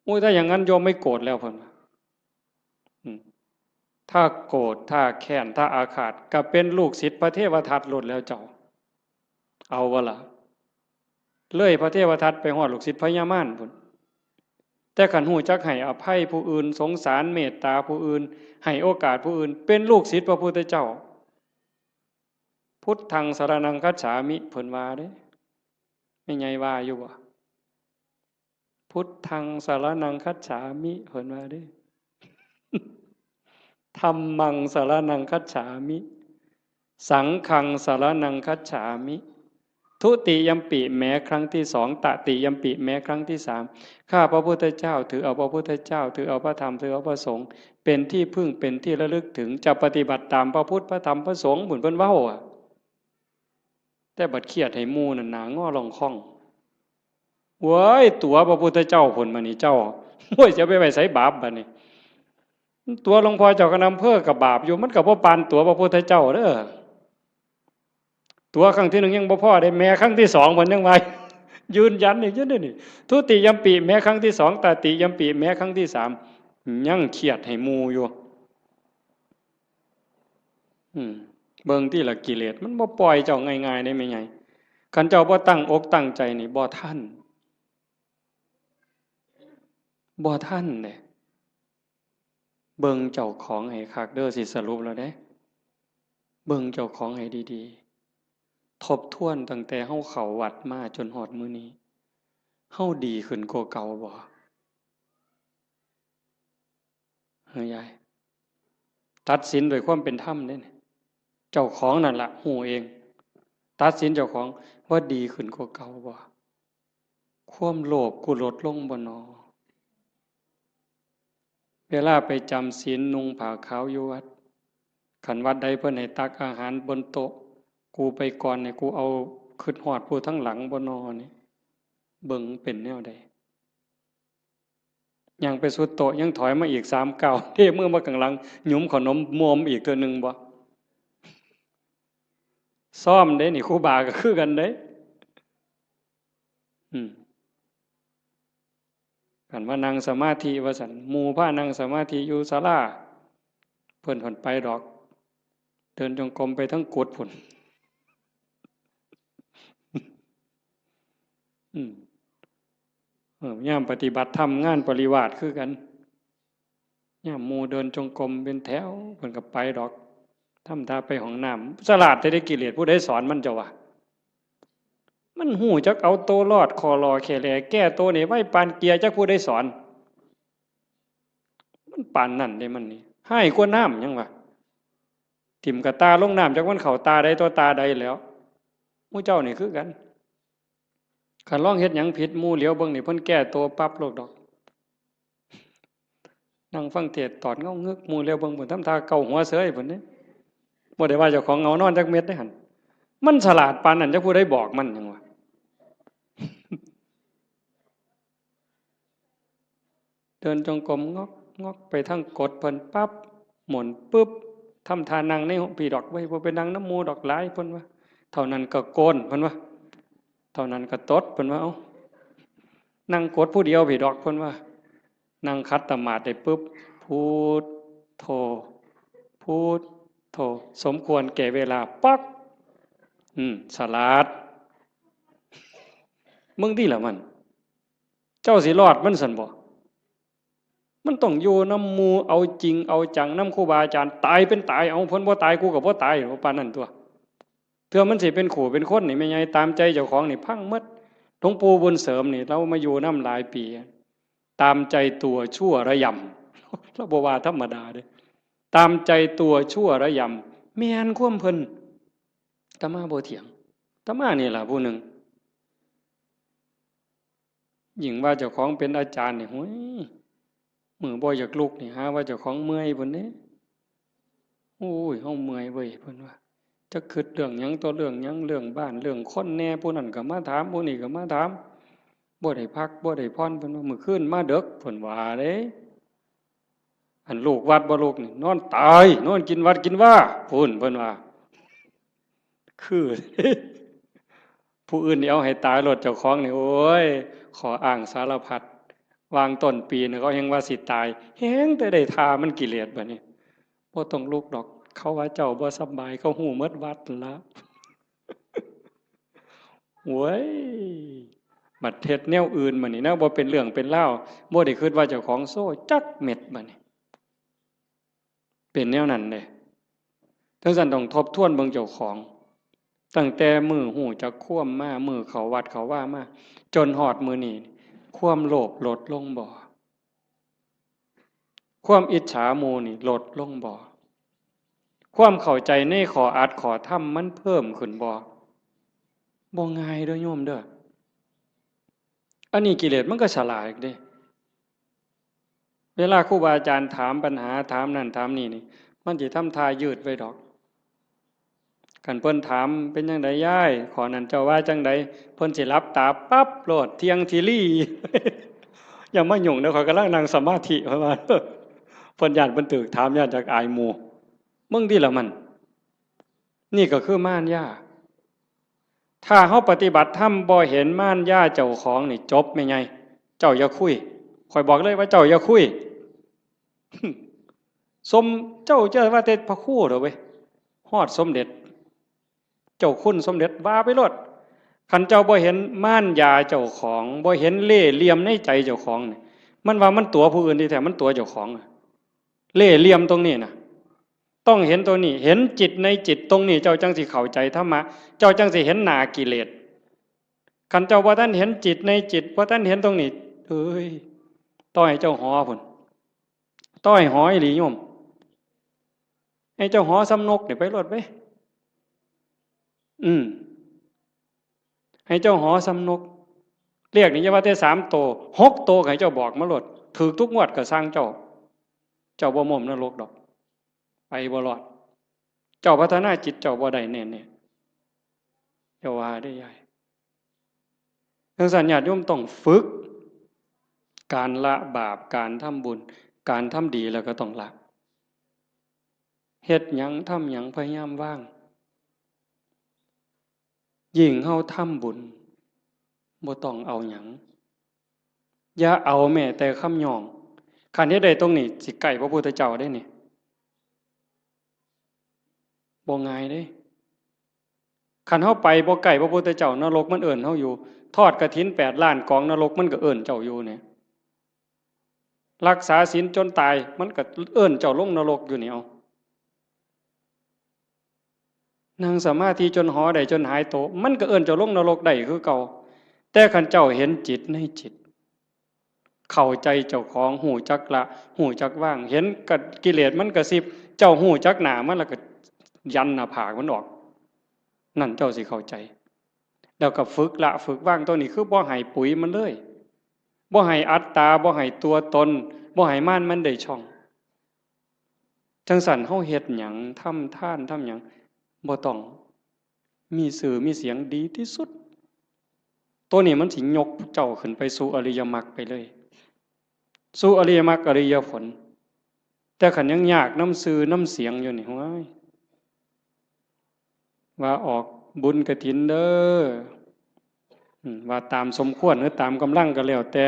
โอ้ย ถ้าอย่างนั้นโยมไม่โกรธแล้ว เพิ่นว่า อืม ถ้าโกรธ ถ้าแค้น ถ้าอาฆาต ก็เป็นลูกศิษย์พระเทวทัตโลดแล้วเจ้า เอาบ่ล่ะ เลยพระเทวทัตไปฮอดลูกศิษย์พญามารพุ้น แต่คันฮู้จักให้อภัยผู้อื่น สงสารเมตตาผู้อื่น ให้โอกาสผู้อื่น เป็นลูกศิษย์พระพุทธเจ้า พุทธังสรณังคัจฉามิ เพิ่นว่าเด้ แม่ใหญ่ว่าอยู่บ่ พุทธังสรณังคัจฉามิ เพิ่นว่าเด้ ธัมมังสรณังคัจฉามิ สังฆังสรณังคัจฉามิ ทุติยัมปิ แม้ครั้งที่สอง ตติยัมปิ แม้ครั้งที่สาม ข้าพระพุทธเจ้าถือเอาพระพุทธเจ้า ถือเอาพระธรรม ถือเอาพระสงฆ์ เป็นที่พึ่ง เป็นที่ระลึกถึง จะปฏิบัติตามพระพุทธ พระธรรม พระสงฆ์ บุญเพิ่นเว้าอะ แต่บัดเครียดให้หมู่นั่นหน้างอล่องค่อง เว้ย ตั๋วพระพุทธเจ้าพุ้นมานี่เจ้า โอ้ย จะไปไว้ไสบาปบัดนี้ ตั๋วหลวงพ่อเจ้าคณะอำเภอก็บาปอยู่ มันก็บ่ปานตั๋วพระพุทธเจ้าเด้อ ตั๋วครั้งที่หนึ่งยังบ่พอเด้ แม้ครั้งที่สองเพิ่นยังว่า ยืนยันอีกอยู่เด้อนี่ ทุติยัมปิ แม้ครั้งที่สอง ตติยัมปิ แม้ครั้งที่สาม ยังเครียดให้หมู่อยู่ อืม เบิ่งติล่ะ กิเลสมันบ่ปล่อยเจ้าง่ายๆเด้แม่ใหญ่ คันเจ้าบ่ตั้งอกตั้งใจนี่บ่ทัน บ่ทันเด้ เบิ่งเจ้าของให้คักเด้อ สิสรุปแล้วเด้ เบิ่งเจ้าของให้ดีๆ ทบทวนตั้งแต่เฮาเข้าวัดมาจนฮอดมื้อนี้ เฮาดีขึ้นกว่าเก่าบ่ เฮ้ยยาย ตัดสินด้วยความเป็นธรรมเด้นี่ เจ้าของนั่นละฮู้เอง ตัดสินเจ้าของว่าดีขึ้นกว่าเก่าบ่ ความโลภกูลดลงบ่นอ เวลาไปจำศีลนุ่งผ้าขาวอยู่วัด คันวัดใดเพิ่นให้ตักอาหารบนโต๊ะ กูไปก่อนนี่ กูเอาคิดฮอดผู้ทั้งหลังบ่นอนี่ เบิ่งเป็นแนวใด ย่างไปสุดโต๊ะ ยังถอยมาอีกสามก้าว เทมือมาข้างหลัง หยุมขนมมวมอีกเทื่อหนึ่งบ่ ซ้อมเด้นี่ ครูบาก็คือกันเด้ อืม คันว่านั่งสมาธิว่าซั่น หมู่พานั่งสมาธิอยู่ศาลา เพิ่นผ่อนไปดอก เดินจงกรมไปทั้งกุฏิพุ้น อืม เออ ยามปฏิบัติธรรมงานปริวาสคือกัน ยามหมู่เดินจงกรมเป็นแถว เพิ่นก็ไปดอก ทำท่าไปห้องน้ำ ฉลาดแต่ได้กิเลส ผู้ใดสอนมันเจ้าวะ มันฮู้จักเอาตัวรอด ข้อหล่อแค่แหล่แก้ตัวนี่ไว้ปานเกียร์ จักผู้ใดสอน มันปานนั่นเด้มันนี่ ฮ้ายกว่าน้ำยังวะ ถิ่มกะตาลงน้ำ จักมันเข้าตาใดต่อตาใดแล้ว หมู่เจ้านี่คือกัน คันลองเฮ็ดหยังผิด หมู่เหลียวเบิ่งนี่ เพิ่นแก้ตัวปั๊บโลดดอก นั่งฟังเทศน์ตอดเงางึก หมู่เหลียวเบิ่ง เพิ่นทำท่าเกาหัวเสย เพิ่นเด้ บ่ได้ว่าเจ้าของเหงานอนจักเม็ดเด้หั่น มันฉลาดปานนั้น จักผู้ใดบอกมันหยังวะ เดินจงกรมงอกงอกไปทางกดเพิ่นปั๊บ หมุนปึ๊บ ทำท่านั่งในห้องพีดอก เว้ย บ่ไปนั่งนำหมู่ดอก หลาย เพิ่นว่า เท่านั้นก็โกน เพิ่นว่า เท่านั้นก็ตด เพิ่นว่า เอ้า นั่งกดผู้เดียวพีดอก เพิ่นว่า นั่งขัดสมาธิได้ปึ๊บ พุทโธ พุทโธ สมควรแก่เวลา ป๊อก อืม ฉลาด มึงติล่ะมัน เจ้าสิรอดมันซั่นบ่ มันต้องอยู่นำหมู่ เอาจริงเอาจังนำครูบาอาจารย์ ตายเป็นตาย เอา เพิ่นบ่ตาย กูก็บ่ตาย ว่าปานนั้นตั่ว เทื่อมันสิเป็นคู่เป็นคนนี่ แม่ใหญ่ ตามใจเจ้าของนี่ พังหมด หลวงปู่บุญเสริมนี่ ลาวมาอยู่นำหลายปี ตามใจตัวชั่วระยำ ลาวบ่ว่าธรรมดาเด้ ตามใจตัวชั่วระยำ แม่นความเพิ่น อาตมาบ่เถียง อาตมานี่ล่ะผู้หนึ่ง ยิ่งว่าเจ้าของเป็นอาจารย์นี่ โอ้ย มื้อบ่อยากลุกนี่ หาว่าเจ้าของเมื่อยพุ้นเด้ โอ้ย เฮาเมื่อยเว้ย เพิ่นว่า จักคิดเรื่องหยังต่อเรื่องหยัง เรื่องบ้าน เรื่องคนแหน่ ผู้นั้นก็มาถาม ผู้นี้ก็มาถาม บ่ได้พัก บ่ได้ผ่อน เพิ่นว่า มื้อคืนมาดึก เพิ่นว่าเด้ อันลูกวัดบ่ลูกนี่ นอนตาย นอนกินวัดกินวา พุ้น เพิ่นว่า คือ ผู้อื่นนี่เอาให้ตายโลด เจ้าของนี่ โอ้ย ข้ออ้างสารพัด วางต้นปีนี่เขาแฮ่งว่าสิตาย แฮ่งแต่ได้ท่ามันกิเลสบัดนี้ บ่ต้องลุกดอก เขาว่าเจ้าบ่สำบาย เขาฮู้หมดวัดนั่นละ โว้ย บัดเฮ็ดแนวอื่นบัดนี้ แนวบ่เป็นเรื่องเป็นราว บ่ได้คิดว่าเจ้าของโซ่จักเม็ดบัดนี้ เป็นแนวนั้นเด้ จั่งซั้นต้องทบทวนเบิ่งเจ้าของ ตั้งแต่มื้อฮู้จักความมา มื้อเข้าวัดเข้าวามา จนฮอดมื้อนี้ ความโลภลดลงบ่ ความอิจฉาหมู่นี่ลดลงบ่ ความเข้าใจในข้ออัดข้อธรรมมันเพิ่มขึ้นบ่ บ่ง่ายเด้อโยมเด้อ อันนี้กิเลสมันก็ฉลาดเด้ เวลาครูบาอาจารย์ถามปัญหา ถามนั่นถามนี่นี่ มันสิทำท่ายืดไว้ดอก คันเพิ่นถาม เป็นจั่งใดยาย ข้อนั้นเจ้าว่าจั่งใด เพิ่นสิหลับตาปั๊บโลด เที่ยงทีรี อย่ามายุ่งเด้อ ข้อยกำลังนั่งสมาธิ เพิ่นว่า เพิ่นย้านเพิ่นถูกถาม ย้านจักอายหมู่ มึงติล่ะมัน นี่ก็คือมารยา ถ้าเฮาปฏิบัติธรรมบ่เห็นมารยาเจ้าของนี่จบแม่ใหญ่ เจ้าอย่าคุย ข้อยบอกเลยว่าเจ้าอย่าคุย สม เจ้าจะว่าแต่พระครูเด้อเว้ย ฮอดสมเด็จ เจ้าคุณสมเด็จว่าไปโลด คันเจ้าบ่เห็นมารยาเจ้าของ บ่เห็นเล่ห์เหลี่ยมในใจเจ้าของนี่ มันว่ามันตั๋วผู้อื่นที่แท้มันตั๋วเจ้าของอะ เล่ห์เหลี่ยมตรงนี้น่ะ ต้องเห็นตรงนี้ เห็นจิตในจิตตรงนี้ เจ้าจั่งสิเข้าใจธรรมะ เจ้าจั่งสิเห็นหน้ากิเลส คันเจ้าบ่ทันเห็นจิตในจิต บ่ทันเห็นตรงนี้ เอ้ย ต่อให้เจ้าหอพุ้น ต่อให้หออีหลีโยม ให้เจ้าหอส่ำนกนี่ไปโลดเว้ย อืม ให้เจ้าหอส่ำนก เลขนี่อย่าว่าแต่สามโต หกโตก็ให้เจ้าบอกมาโลด ถูกทุกงวดก็ซ่างเจ้า เจ้าบ่ม้มนรกดอก ไปบ่รอด เจ้าพัฒนาจิตเจ้าบ่ได้แน่ๆ อย่าว่าเด้อยาย จั่งซั้นญาติโยมต้องฝึก การละบาป การทำบุญ การทำดีแล้วก็ต้องละ เฮ็ดหยังทำหยังพยายามวาง ยิ่งเฮาทำบุญ บ่ต้องเอาหยัง อย่าเอาแม้แต่คำย่อง คันเฮ็ดได้ตรงนี้ สิใกล้พระพุทธเจ้าเด้นี่ บ่ง่ายเด้ คันเฮาไปบ่ใกล้พระพุทธเจ้า นรกมันเอิ้นเฮาอยู่ ทอดกฐินแปดล้านกอง นรกมันก็เอิ้นเจ้าอยู่เนี่ย รักษาศีลจนตาย มันก็เอิ้นเจ้าลงนรกอยู่นี่ เอา นั่งสมาธิจนหอได้จนหายโต มันก็เอิ้นเจ้าลงนรกได้คือเก่า แต่คันเจ้าเห็นจิตในจิต เข้าใจเจ้าของ ฮู้จักละ ฮู้จักวาง เห็นกะ กิเลสมันกระซิบ เจ้าฮู้จักหน้ามันแล้วก็ยันหน้าผากมันออก นั่นเจ้าสิเข้าใจ แล้วก็ฝึกละฝึกวาง ตัวนี้คือบ่ให้ปุ๋ยมันเลย บ่ให้อัตตา บ่ให้ตัวตน บ่ให้มารมันได้ช่อง จั่งซั้นเฮาเฮ็ดหยัง ทำทาน ทำหยัง บ่ต้องมีชื่อมีเสียง ดีที่สุด ตัวนี้มันสิยกเจ้าขึ้นไปสู่อริยมรรคไปเลย สู่อริยมรรคอริยผล แต่คันยังยากนำชื่อนำเสียงอยู่นี่ โอ้ย ว่าออกบุญกฐินเด้อ อืม ว่าตามสมควรหรือตามกำลังก็แล้วแต่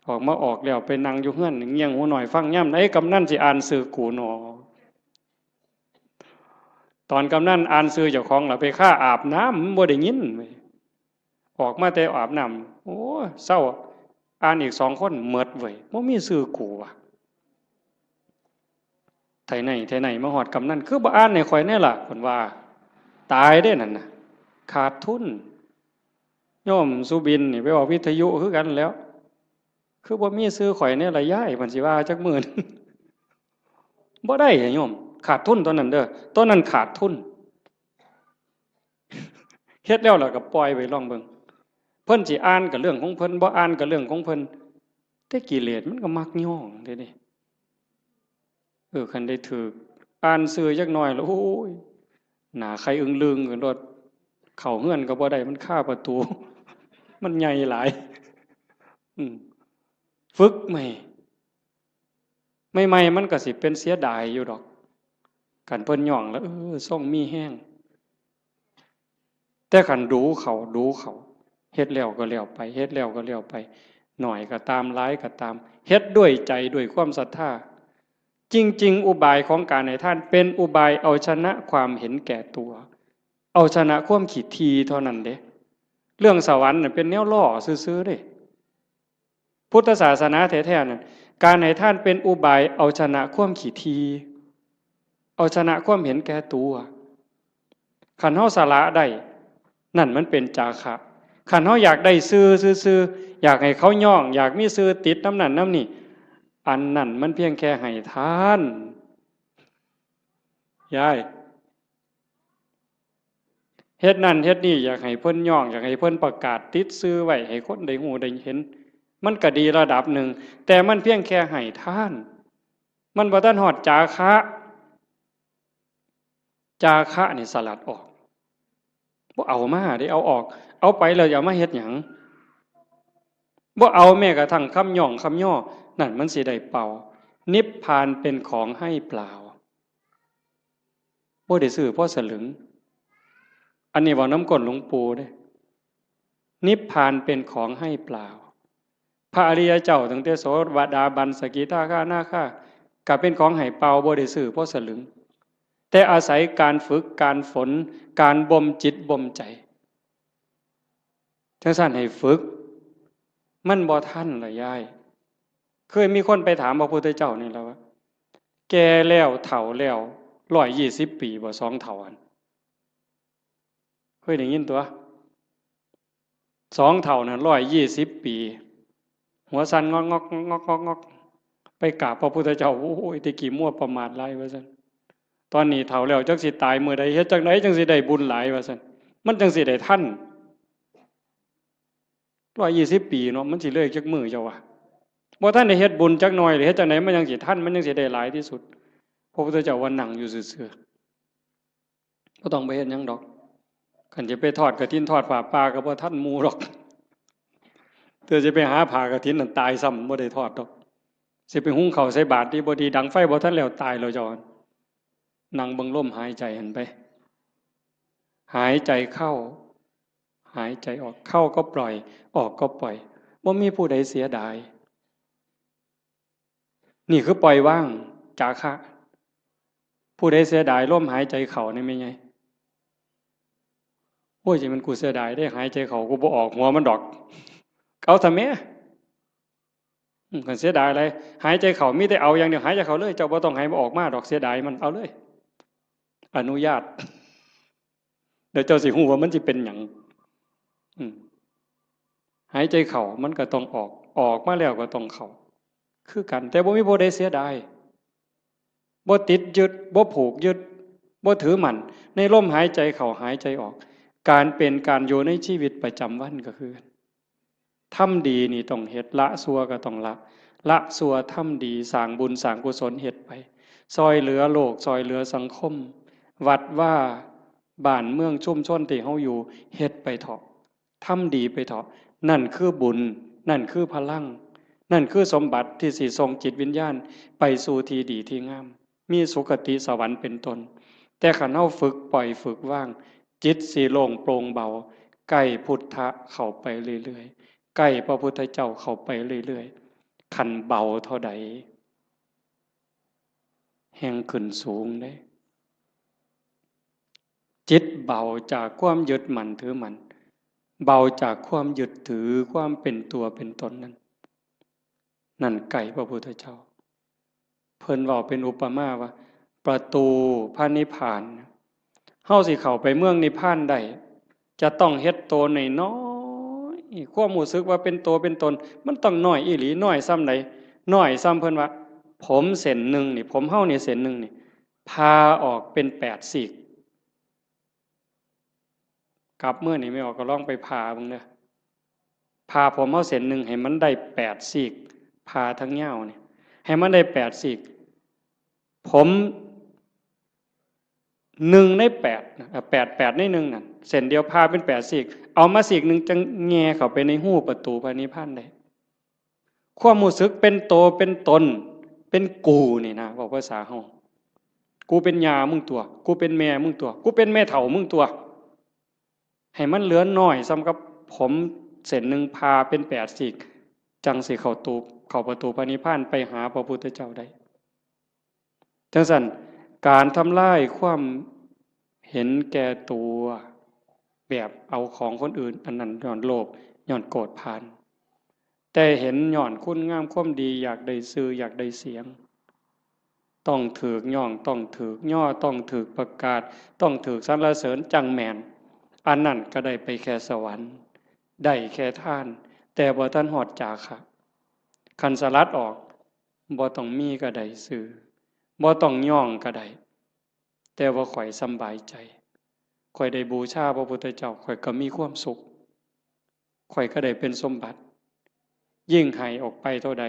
ออกมาออกแล้วไปนั่งอยู่เฮือนเงี่ยงหูหน่อยฟังยามใดกำนันสิอ่านชื่อกูหนอ ตอนกำนันอ่านชื่อเจ้าของล่ะไปคาอาบน้ำ มันบ่ได้ยินเว้ย ออกมาแต่อาบน้ำ โอ้ เซา อ่านอีกสองคนหมดเว้ย บ่มีชื่อกูว่ะ ไถไห้ไถนามาฮอดกำนัน คือบ่อ่านให้ข้อยแน่ล่ะ เพิ่นว่า ตายเด้นั่นน่ะ ขาดทุน โยมสุบินนี่ไปออกวิทยุคือกันแหล้ว คือบ่มีชื่อข้อยแน่ล่ะยาย เพิ่นสิว่าจักมื้อหนึ่ง บ่ได้อะโยม ขาดทุนตอนนั้นเด้อ ตอนนั้นขาดทุน เฮ็ดแล้วล่ะก็ปล่อยไว้ลองเบิ่ง เพิ่นสิอ่านก็เรื่องของเพิ่น บ่อ่านก็เรื่องของเพิ่น แต่กิเลสมันก็มักย้องเด้นี่ เออ คันได้ถืกอ่านชื่อจักหน่อยแล้ว โอ้ย หน้าไข่อึ้งลึงกันโลด เข้าเฮือนก็บ่ได้ มันคาประตู มันใหญ่หลาย อืม ฝึกใหม่ ใหม่ๆ มันก็สิเป็นเสียดายอยู่ดอก คันเพิ่นย้องแล้ว เออ ทรงมีแฮง แต่คันดูเขา ดูเขา เฮ็ดแล้วก็แล้วไป เฮ็ดแล้วก็แล้วไป น้อยก็ตาม หลายก็ตาม เฮ็ดด้วยใจ ด้วยความศรัทธา จริงๆ อุบายของการให้ทานเป็นอุบายเอาชนะความเห็นแก่ตัว เอาชนะความขี้ถี่เท่านั้นเด้ เรื่องสวรรค์น่ะเป็นแนวล่อซื่อๆ เด้ พุทธศาสนาแท้ๆ นั่น การให้ทานเป็นอุบายเอาชนะความขี้ถี่ เอาชนะความเห็นแก่ตัว คันเฮาสละได้ นั่นมันเป็นจาคะ คันเฮาอยากได้ชื่อซื่อๆ อยากให้เขาย้อง อยากมีชื่อติดนำนั่นนำนี่ อันนั้นมันเพียงแค่ให้ทาน ยาย เฮ็ดนั่นเฮ็ดนี่ อยากให้เพิ่นย้อง อยากให้เพิ่นประกาศติดชื่อไว้ ให้คนได้ฮู้ได้เห็น มันก็ดีระดับหนึ่ง แต่มันเพียงแค่ให้ทาน มันบ่ทันฮอดจาคะ จาคะนี่สลัดออก บ่เอามาเด้ เอาออก เอาไปแล้วจะเอามาเฮ็ดหยัง บ่เอาแม้กระทั่งคำย้องคำย่อ นั่นมันสิได้เปล่า นิพพานเป็นของให้เปล่า บ่ได้ซื้อพอสลึง อันนี้เว้านำก้นหลวงปู่เด้ นิพพานเป็นของให้เปล่า พระอริยเจ้าตั้งแต่โสดาบัน สกิทาคานาคา ก็เป็นของให้เปล่า บ่ได้ซื้อพอสลึง แต่อาศัยการฝึก การฝน การบ่มจิตบ่มใจ จั่งซั้นให้ฝึก มันบ่ทันล่ะยาย เคยมีคนไปถามพระพุทธเจ้านี่ล่ะว่า แก่แล้วเฒ่าแล้ว ร้อยยี่สิบปีบ่ สองเฒ่าหั่น เคยได้ยินตั๊ว สองเฒ่านั่น ร้อยยี่สิบปี หัวสั่นงอกๆ งอกๆ งอกๆ ไปกราบพระพุทธเจ้า โอ้ย แต่กี้มัวประมาทหลายว่าซั่น ตอนนี้เฒ่าแล้วจักสิตายมื้อใด เฮ็ดจั่งใดจั่งสิได้บุญหลายว่าซั่น มันจั่งสิได้ทัน ร้อยยี่สิบปีเนาะ มันสิเลยจักมื้อเจ้าว่า บ่ทันได้เฮ็ดบุญจักหน่อย เฮ็ดจั่งใดมันจั่งสิทัน มันจั่งสิได้หลายที่สุด พระพุทธเจ้าว่านั่งอยู่ซื่อๆ บ่ต้องไปเฮ็ดหยังดอก คันจะไปทอดกฐินทอดผ้าป่าก็บ่ทันหมู่ดอก เทื่อสิไปหาผ้ากฐินนั่นตายซ้ำ บ่ได้ทอดดอก สิไปหุงข้าวใส่บาตรดีบ่ดี ดังไฟบ่ทันแล้ว ตายแล้วเจ้า นั่งเบิ่งลมหายใจหั่นไป หายใจเข้า หายใจออก เข้าก็ปล่อย ออกก็ปล่อย บ่มีผู้ใดเสียดาย นี่คือปล่อยวาง จาคะ ผู้ใดเสียดายลมหายใจเข้านี่แม่นไง โอ้ย จั่งแม่นกูเสียดายเด้ หายใจเข้ากูบ่ออกหัวมันดอก เอาซะแหม อืม คันเสียดายหลาย หายใจเข้ามีแต่เอาอย่างเดียว หายใจเข้าเลย เจ้าบ่ต้องให้มันออกมาดอก เสียดายมัน เอาเลย อนุญาต เดี๋ยวเจ้าสิฮู้ว่ามันสิเป็นหยัง อืม หายใจเข้ามันก็ต้องออก ออกมาแล้วก็ต้องเข้า คือกัน แต่บ่มีผู้ใดเสียดาย บ่ติดยึด บ่ผูกยึด บ่ถือมั่น ในลมหายใจเข้าหายใจออก การเป็นการอยู่ในชีวิตประจำวันก็คือ ทำดีนี่ต้องเฮ็ด ละชั่วก็ต้องละ ละชั่วทำดี สร้างบุญสร้างกุศลเฮ็ดไป ซ่อยเหลือโลก ซ่อยเหลือสังคม วัดวา บ้านเมืองชุมชนที่เฮาอยู่ เฮ็ดไปเถาะ ทำดีไปเถาะ นั่นคือบุญ นั่นคือพลัง นั่นคือสมบัติที่สิส่งจิตวิญญาณไปสู่ที่ดีที่งาม มีสุคติสวรรค์เป็นต้น แต่คันเฮาฝึกปล่อยฝึกวาง จิตสิโล่งโปร่งเบา ใกล้พุทธะเข้าไปเรื่อยๆ ใกล้พระพุทธเจ้าเข้าไปเรื่อยๆ คันเบาเท่าใด แฮ่งขึ้นสูงเด้ จิตเบาจากความยึดมั่นถือมั่น เบาจากความยึดถือความเป็นตัวเป็นตนนั้น นั่นใกล้พระพุทธเจ้า เพิ่นเว้าเป็นอุปมาว่า ประตูพระนิพพาน เฮาสิเข้าไปเมืองนิพพานได้ จะต้องเฮ็ดโตน้อยๆ ความรู้สึกว่าเป็นโตเป็นตน มันต้องน้อยอีหลี น้อยส่ำใด น้อยส่ำเพิ่นว่า ผมเส้นหนึ่งนี่ ผมเฮานี่เส้นหนึ่งนี่ ผ่าออกเป็นแปดซีก กลับเมือนี่แม่ออกก็ลองไปผ่าเบิ่งเด้อ ผ่าผมเฮาเส้นหนึ่งให้มันได้แปดซีก ผ่าทั้งยาวนี่ ให้มันได้แปดซีก ผมหนึ่งในแปดนะ เอ่อ แปด แปดในหนึ่งนั่น เส้นเดียวผ่าเป็นแปดซีก เอามาซีกหนึ่งจั่งแหย่เข้าไปในฮูประตูพระนิพพานได้ ความรู้สึกเป็นโตเป็นตน เป็นกูนี่นะ เว้าภาษาเฮา กูเป็นย่ามึงตั๊ว กูเป็นแม่มึงตั๊ว กูเป็นแม่เฒ่ามึงตั๊ว ให้มันเหลือน้อยส่ำกับผมเส้นหนึ่งผ่าเป็นแปดซีก จั่งสิเข้าตู เข้าประตูพระนิพพานไปหาพระพุทธเจ้าได้ จั่งซั้น การทำลายความเห็นแก่ตัว แบบเอาของคนอื่น อันนั้นย้อนโลภ ย้อนโกรธผาน แต่เห็นย้อนคุณงามความดี อยากได้ชื่อ อยากได้เสียง ต้องถูกย้อง ต้องถูกย่อ ต้องถูกประกาศ ต้องถูกสรรเสริญจั่งแม่น อันนั้นก็ได้ไปแค่สวรรค์ ได้แค่ทาน แต่บ่ทันฮอดจาคะ คันสลัดออก บ่ต้องมีก็ได้ชื่อ บ่ต้องย้องก็ได้ แต่ว่าข้อยสำบายใจ ข้อยได้บูชาพระพุทธเจ้า ข้อยก็มีความสุข ข้อยก็ได้เป็นสมบัติ ยิ่งให้ออกไปเท่าใด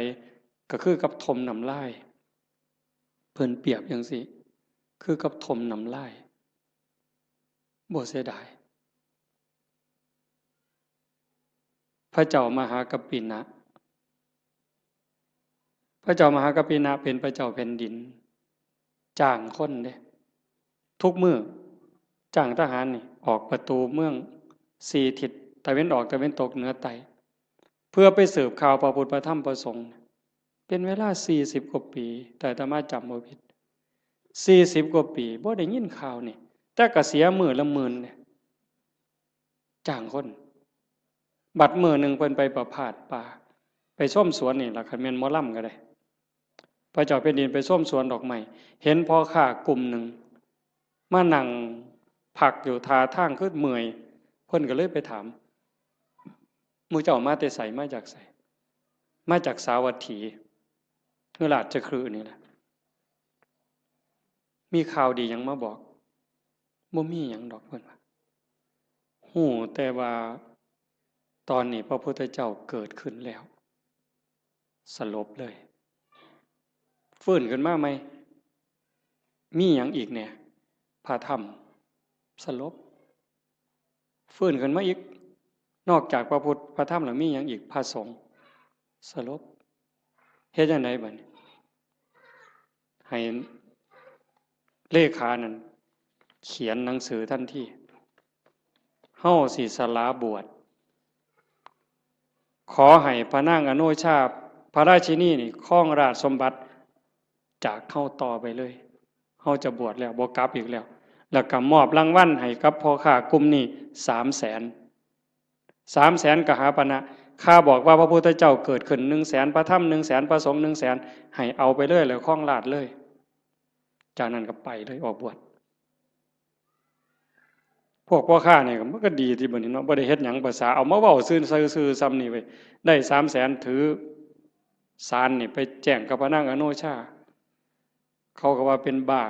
ก็คือกับถมน้ำลาย เพิ่นเปรียบจั่งซี้ คือกับถมน้ำลาย บ่เสียดาย พระเจ้ามหากัปปินะ พระเจ้ามหากัปปินะเป็นพระเจ้าแผ่นดิน จ้างคนเด้ ทุกมื้อ จ้างทหารนี่ ออกประตูเมืองสี่ทิศ ตะเว็นออก ตะเว็นตก เหนือ ใต้ เพื่อไปสืบข่าวพระพุทธ พระธรรม พระสงฆ์ เป็นเวลาสี่สิบกว่าปี ถ้าอาตมาจำบ่ผิด สี่สิบกว่าปี บ่ได้ยินข่าวนี่ แต่ก็เสียมื้อละหมื่นเนี่ย จ้างคน บัดมื้อหนึ่งเพิ่นไปประพาสป่า ไปชมสวนนี่ล่ะ คันแม่นหมอลำก็ได้ พระเจ้าแผ่นดินไปชมสวนดอกไม้ เห็นพ่อค้ากลุ่มหนึ่ง มานั่งพักอยู่ท่าทางคือเมื่อย เพิ่นก็เลยไปถาม หมู่เจ้ามาแต่ไส มาจากไส มาจากสาวัตถี คือราชคฤห์นี่แหละ มีข่าวดีหยังมาบอก บ่มีหยังดอก เพิ่นว่า ฮู้แต่ว่าตอนนี้พระพุทธเจ้าเกิดขึ้นแล้ว สลบเลย ฟื้นขึ้นมาใหม่ มีหยังอีกแหน่ พระธรรม สลบ ฟื้นขึ้นมาอีก นอกจากพระพุทธ พระธรรมแล้วมีหยังอีก พระสงฆ์ สลบ เฮ็ดจั่งใดบัดนี้ ให้เลขานั่นเขียนหนังสือทันที เฮาสิสละบวช ขอให้พระนางอโนชา พระราชินีนี่ครองราชสมบัติจากเฮาต่อไปเลย เฮาจะบวชแล้ว บ่กลับอีกแล้ว แล้วก็มอบรางวัลให้กับพ่อค้ากลุ่มนี้สามแสน สามแสนกหาปณะ ข้าบอกว่าพระพุทธเจ้าเกิดขึ้นหนึ่งแสน พระธรรมหนึ่งแสน พระสงฆ์หนึ่งแสน ให้เอาไปเลย แล้วครองราชย์เลย จากนั้นก็ไปเลย ออกบวช พวกพ่อค้านี่มันก็ดีติบัดนี้เนาะ บ่ได้เฮ็ดหยัง ภาษาเอามาเว้าซื่อๆ ซื่อๆ ส่ำนี่เว้ย ได้สามแสน ถือสารนี่ไปแจ้งกับพระนางอโนชา เขาก็ว่าเป็นบ้า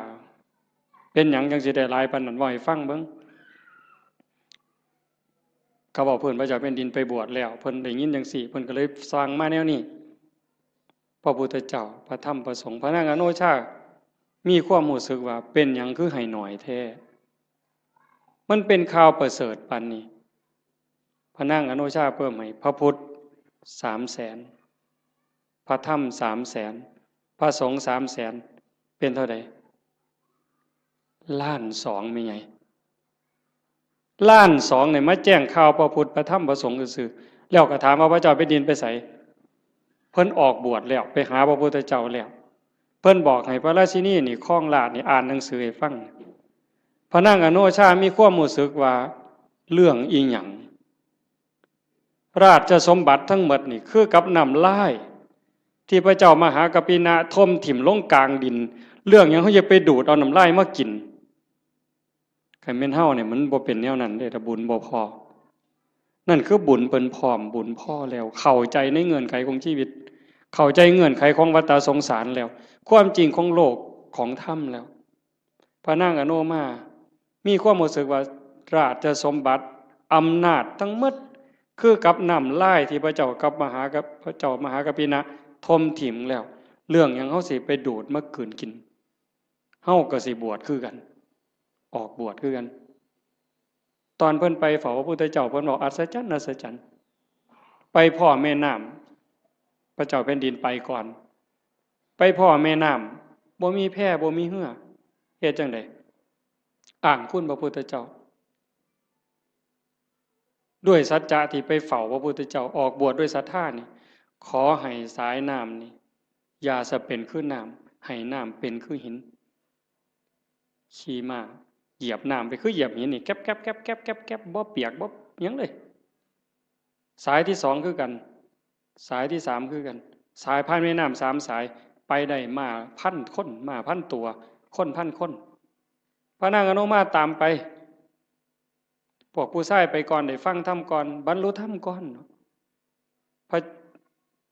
เป็นหยังจั่งสิได้หลายปานนั้น เว้าให้ฟังเบิ่ง เขาบอกเพิ่นพระเจ้าแผ่นดินไปบวชแล้ว เพิ่นได้ยินจังซี่ เพิ่นก็เลยสั่งมาแนวนี้ พระพุทธเจ้า พระธรรม พระสงฆ์ พระนางอโนชา มีความรู้สึกว่าเป็นหยังคือให้หน่อยแท้ มันเป็นข่าวประเสริฐปานนี้ พระนางอโนชาเพิ่มให้พระพุทธสามแสน พระธรรมสามแสน พระสงฆ์สามแสน เป็นเท่าใด ล้านสอง แม่ใหญ่ ล้านสองเนี่ยมาแจ้งข่าวพระพุทธพระธรรมพระสงฆ์ซื่อๆ แล้วก็ถามว่าพระเจ้าแผ่นดินไปไส เพิ่นออกบวชแล้ว ไปหาพระพุทธเจ้าแล้ว เพิ่นบอกให้พระราชินีนี่ครองราชย์นี่อ่านหนังสือให้ฟัง พระนางอโนชามีความรู้สึกว่าเรื่องอีหยัง ราชสมบัติทั้งหมดนี่คือกับน้ำลาย ที่พระเจ้ามหากัปปินะถมถิ่มลงกลางดิน เรื่องหยังเขาจะไปดูดเอาน้ำลายมากิน คันแม่นเฮาเนี่ยมันบ่เป็นแนวนั้นเด้ ถ้าบุญบ่พอ นั่นคือบุญเพิ่นพร้อม บุญพอแล้ว เข้าใจในเงื่อนไขของชีวิต เข้าใจเงื่อนไขของวัฏสงสารแล้ว ความจริงของโลกของธรรมแล้ว พระนางอโนมา มีความรู้สึกว่าราชสมบัติ อำนาจทั้งหมด คือกับน้ำลายที่พระเจ้ากับมหากับ พระเจ้ามหากัปปินะถมถิ่มแล้ว เรื่องหยังเขาสิไปดูดมากืนกิน เฮาก็สิบวชคือกัน ออกบวชคือกัน ตอนเพิ่นไปเฝ้าพระพุทธเจ้า เพิ่นบอกอัศจรรย์ อัศจรรย์ ไปพ้อแม่น้ำ พระเจ้าแผ่นดินไปก่อน ไปพ้อแม่น้ำ บ่มีแพ บ่มีเฮือ เฮ็ดจั่งใด อ้างคุณพระพุทธเจ้า ด้วยสัจจะที่ไปเฝ้าพระพุทธเจ้า ออกบวชด้วยศรัทธานี่ ขอให้สายน้ำนี่ อย่าสะเป็นคือน้ำ ให้น้ำเป็นคือหิน ขี่ม้าเหยียบน้ำไปคือเหยียบหินนี่ แก๊บแก๊บแก๊บแก๊บแก๊บแก๊บ บ่เปียกบ่หยังเลย สายที่สองคือกัน สายที่สามคือกัน สายผ่านแม่น้ำสามสาย ไปได้ม้าพันคน ม้าพันตัว คนพันคน พระนางอโนมาตามไป พวกผู้ชายไปก่อน ได้ฟังธรรมก่อน บรรลุธรรมก่อนเนาะ พระ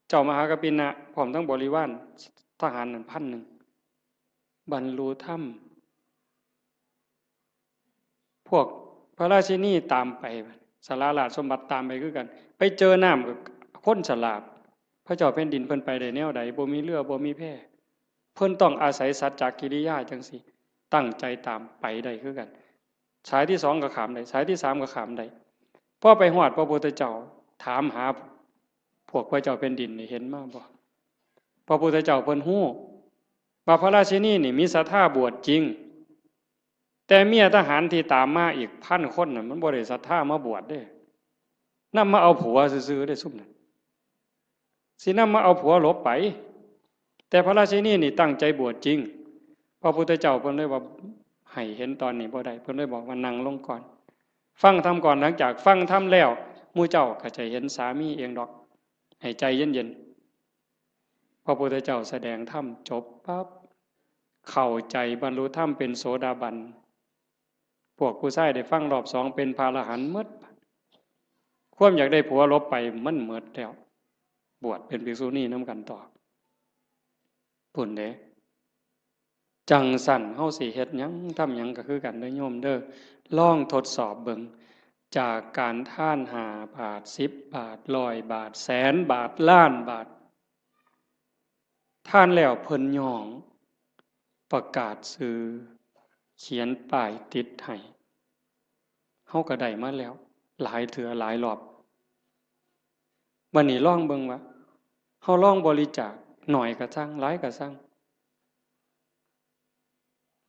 เจ้ามหากัปปินะพร้อมทั้งบริวารทหารนั่นพันหนึ่ง บรรลุธรรม พวกพระราชินีตามไป สละราชสมบัติตามไปคือกัน ไปเจอน้ำก็คนสลาบ พระเจ้าแผ่นดินเพิ่นไปได้แนวใด บ่มีเฮือ บ่มีแพ เพิ่นต้องอาศัยสัจจกิริยาจั่งซี้ ตั้งใจตามไปได้คือกัน สายที่สองก็ข้ามได้ สายที่สามก็ข้ามได้ พอไปฮอดพระพุทธเจ้า ถามหาพวกพระเจ้าแผ่นดินนี่ เห็นมาบ่ พระพุทธเจ้าเพิ่นฮู้ว่าพระราชินีนี่มีศรัทธาบวชจริง แต่เมียทหารที่ตามมาอีกพันคนน่ะ มันบ่ได้ศรัทธามาบวชเด้ นำมาเอาผัวซื่อๆเด้ซุมนั้น สินำมาเอาผัวหลบไป แต่พระราชินีนี่ตั้งใจบวชจริง พระพุทธเจ้าเพิ่นเลยว่า ให้เห็นตอนนี้บ่ได้ เพิ่นเลยบอกว่านั่งลงก่อน ฟังธรรมก่อน หลังจากฟังธรรมแล้ว หมู่เจ้าก็จะเห็นสามีเองดอก ให้ใจเย็นๆ พระพุทธเจ้าแสดงธรรมจบปั๊บ เข้าใจบรรลุธรรมเป็นโสดาบัน พวกผู้ชายได้ฟังรอบสองเป็นพระอรหันต์หมด ความอยากได้ผัวหลบไปมันหมดแล้ว บวชเป็นภิกษุณีนำกันต่อ พุ้นเด้ จั่งซั้นเฮาสิเฮ็ดหยังทำหยังก็คือกันเด้อโยมเด้อ ลองทดสอบเบิ่ง จากการทานห้าบาท สิบบาท ร้อยบาท แสนบาท ล้านบาท ทานแล้วเพิ่นย้อง ประกาศชื่อ เขียนป้ายติดให้ เฮาก็ได้มาแล้ว หลายเทื่อหลายรอบ บัดนี้ลองเบิ่งว่า เฮาลองบริจาค น้อยก็ซัง หลายก็ซัง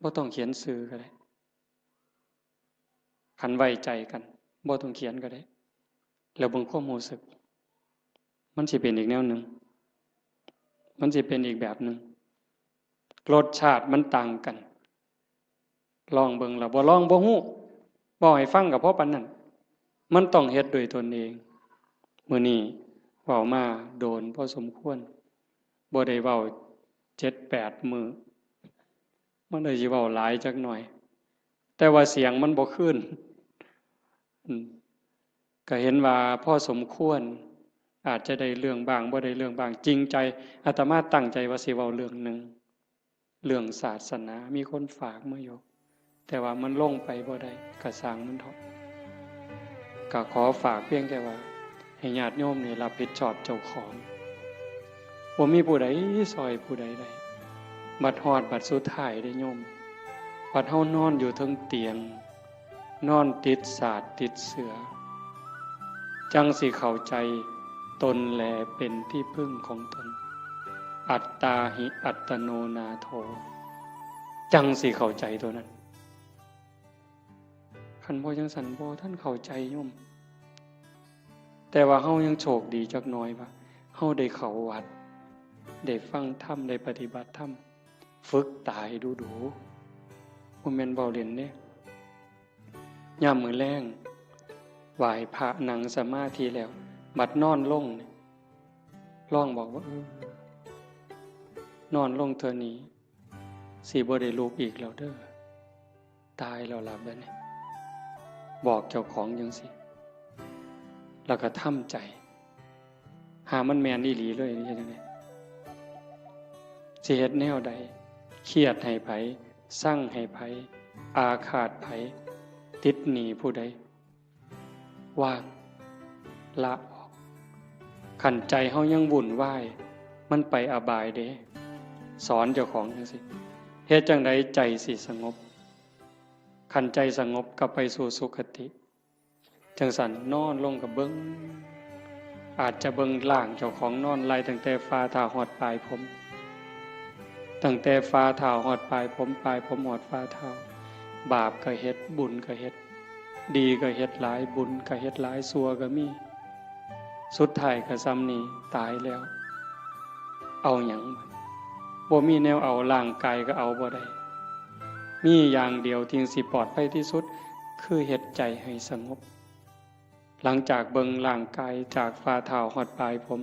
บ่ต้องเขียนชื่อก็ได้ คันไว้ใจกัน บ่ต้องเขียนก็ได้ แล้วเบิ่งความรู้สึก มันสิเป็นอีกแนวหนึ่ง มันสิเป็นอีกแบบหนึ่ง รสชาติมันต่างกัน ลองเบิ่ง แล้วบ่ลองบ่ฮู้ เว้าให้ฟังก็พอปานนั้น มันต้องเฮ็ดด้วยตนเอง มื้อนี้เว้ามาโดนพอสมควร บ่ได้เว้าเจ็ดแปดมื้อ มันเลยสิเว้าหลายจักหน่อย แต่ว่าเสียงมันบ่คืน อืม ก็เห็นว่าพอสมควร อาจจะได้เรื่องบ้าง บ่ได้เรื่องบ้าง จริงใจ อาตมาตั้งใจว่าสิเว้าเรื่องหนึ่ง เรื่องศาสนา มีคนฝากมาอยู่ แต่ว่ามันลงไปบ่ได้ ก็ซ่างมันเถาะ ก็ขอฝากเพียงแค่ว่า ให้ญาติโยมนี่รับผิดชอบเจ้าของ บ่มีผู้ใดซอยผู้ใดได้ บัดฮอดบัดสุดท้ายเด้โยม บัดเฮานอนอยู่เทิงเตียง นอนติดสาดติดเสื่อ จั่งสิเข้าใจตนแลเป็นที่พึ่งของตน อัตตาหิอัตโนนาโถ จั่งสิเข้าใจตัวนั้น คันบ่จั่งซั้นบ่ทันเข้าใจโยม แต่ว่าเฮายังโชคดีจักหน่อยว่า เฮาได้เข้าวัด ได้ฟังธรรม ได้ปฏิบัติธรรม ฝึกตายดูๆ บ่แม่นเว้าเล่นเด้ ยามมื้อแลง ไหว้พระนั่งสมาธิแล้ว บัดนอนลงนี่ ลองบอกว่า เออ นอนลงเทื่อนี้ สิบ่ได้ลุกอีกแล้วเด้อ ตายแล้วล่ะบัดนี้ บอกเจ้าของจั่งซี้ แล้วก็ทำใจ หามันแม่นอีหลีเลย เฮ็ดจั่งใด สิเฮ็ดแนวใด เครียดให้ไผ ซังให้ไผ อาฆาตไผ ติดหนี้ผู้ใด วาง ละออก คันใจเฮายังวุ่นวาย มันไปอบายเด้ สอนเจ้าของจั่งซี้ เฮ็ดจั่งใดใจสิสงบ คันใจสงบก็ไปสู่สุคติ จั่งซั้นนอนลงก็เบิ่ง อาจจะเบิ่งร่างเจ้าของนอนไล่ตั้งแต่ฝ่าเท้าฮอดปลายผม ตั้งแต่ฝ่าเท้าฮอดปลายผม ปลายผมฮอดฝ่าเท้า บาปก็เฮ็ด บุญก็เฮ็ด ดีก็เฮ็ดหลาย บุญก็เฮ็ดหลาย ชั่วก็มี สุดท้ายก็ส่ำนี้ ตายแล้ว เอาหยัง บ่มีแนวเอา ร่างกายก็เอาบ่ได้ มีอย่างเดียวที่สิปลอดภัยที่สุด คือเฮ็ดใจให้สงบ หลังจากเบิ่งร่างกายจากฝ่าเท้าฮอดปลายผม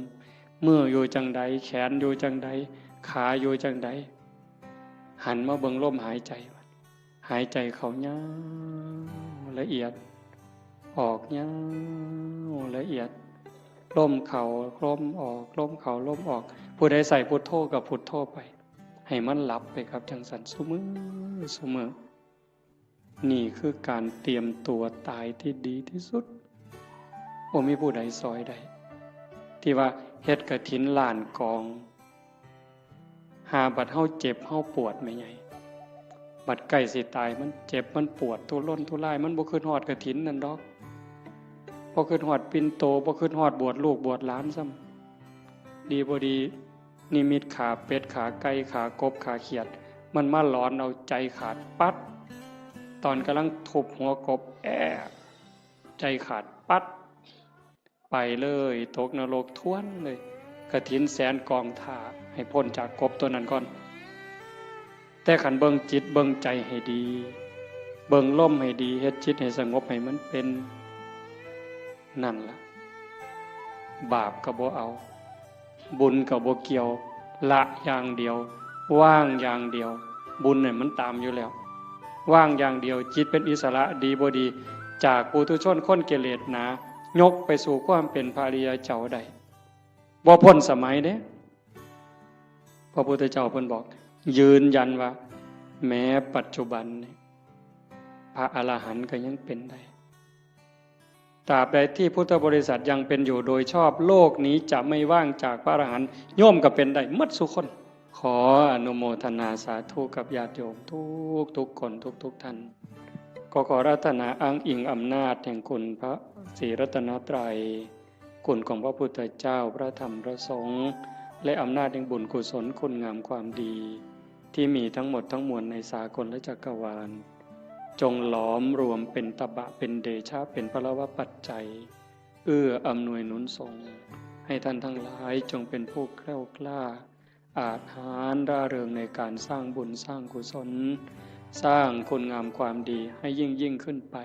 มืออยู่จั่งใด แขนอยู่จั่งใด ขาอยู่จั่งใด หันมาเบิ่งลมหายใจ หายใจเข้ายาวละเอียด ออกยาวละเอียด ลมเข้าลมออก ลมเข้าลมออก ผู้ใดใส่พุทโธก็พุทโธไป ให้มันหลับไปครับ จั่งซั้นซุมื้อซุมื้อ นี่คือการเตรียมตัวตายที่ดีที่สุด บ่มีผู้ใดซอยได้ ที่ว่าเฮ็ดกฐินล้านกอง หาบัดเฮาเจ็บเฮาปวดแม่ใหญ่ บัดใกล้สิตายมันเจ็บมันปวดทุรนทุราย มันบ่คิดฮอดกฐินนั่นดอก บ่คิดฮอดปิ่นโต บ่คิดฮอดบวชลูกบวชหลานซ้ำ ดีบ่ดี นิมิตขาเป็ด ขาไก่ ขากบ ขาเขียด มันมาหลอนเอาใจขาดปั๊ด ตอนกำลังทุบหัวกบ แอะ ใจขาดปั๊ด ไปเลย ตกนรกทวนเลย กฐินแสนกองถ่า ให้พ้นจากกบตัวนั้นก่อน แต่คันเบิ่งจิตเบิ่งใจให้ดี เบิ่งลมให้ดี เฮ็ดจิตให้สงบให้มันเป็น นั่นล่ะ บาปก็บ่เอา บุญก็บ่เกี่ยว ละอย่างเดียว วางอย่างเดียว บุญเนี่ยมันตามอยู่แล้ว วางอย่างเดียว จิตเป็นอิสระ ดีบ่ดี จากปุถุชนคนกิเลสหนา ยกไปสู่ความเป็นพระอริยเจ้าได้ บ่พ้นสมัยเด้ พระพุทธเจ้าเพิ่นบอก ยืนยันว่า แม้ปัจจุบันนี่ พระอรหันต์ก็ยังเป็นได้ ตราบใดที่พุทธบริษัทยังเป็นอยู่โดยชอบ โลกนี้จะไม่ว่างจากพระอรหันต์ โยมก็เป็นได้หมดซุคน ขออนุโมทนาสาธุกับญาติโยมทุกทุกๆคน ทุกๆท่าน ก็ขออาราธนาอ้างอิงอำนาจแห่งคุณพระศรีรัตนตรัย คุณของพระพุทธเจ้า พระธรรม พระสงฆ์ และอำนาจแห่งบุญกุศลคุณงามความดี ที่มีทั้งหมดทั้งมวลในสากลจักรวาล จงหลอมรวมเป็นตบะ เป็นเดชะ เป็นพลวปัจจัย เอื้ออำนวยหนุนส่ง ให้ท่านทั้งหลายจงเป็นผู้แคล้วคลาด อาจหาญร่าเริงในการสร้างบุญสร้างกุศล สร้างคุณงามความดีให้ยิ่งยิ่งขึ้นไป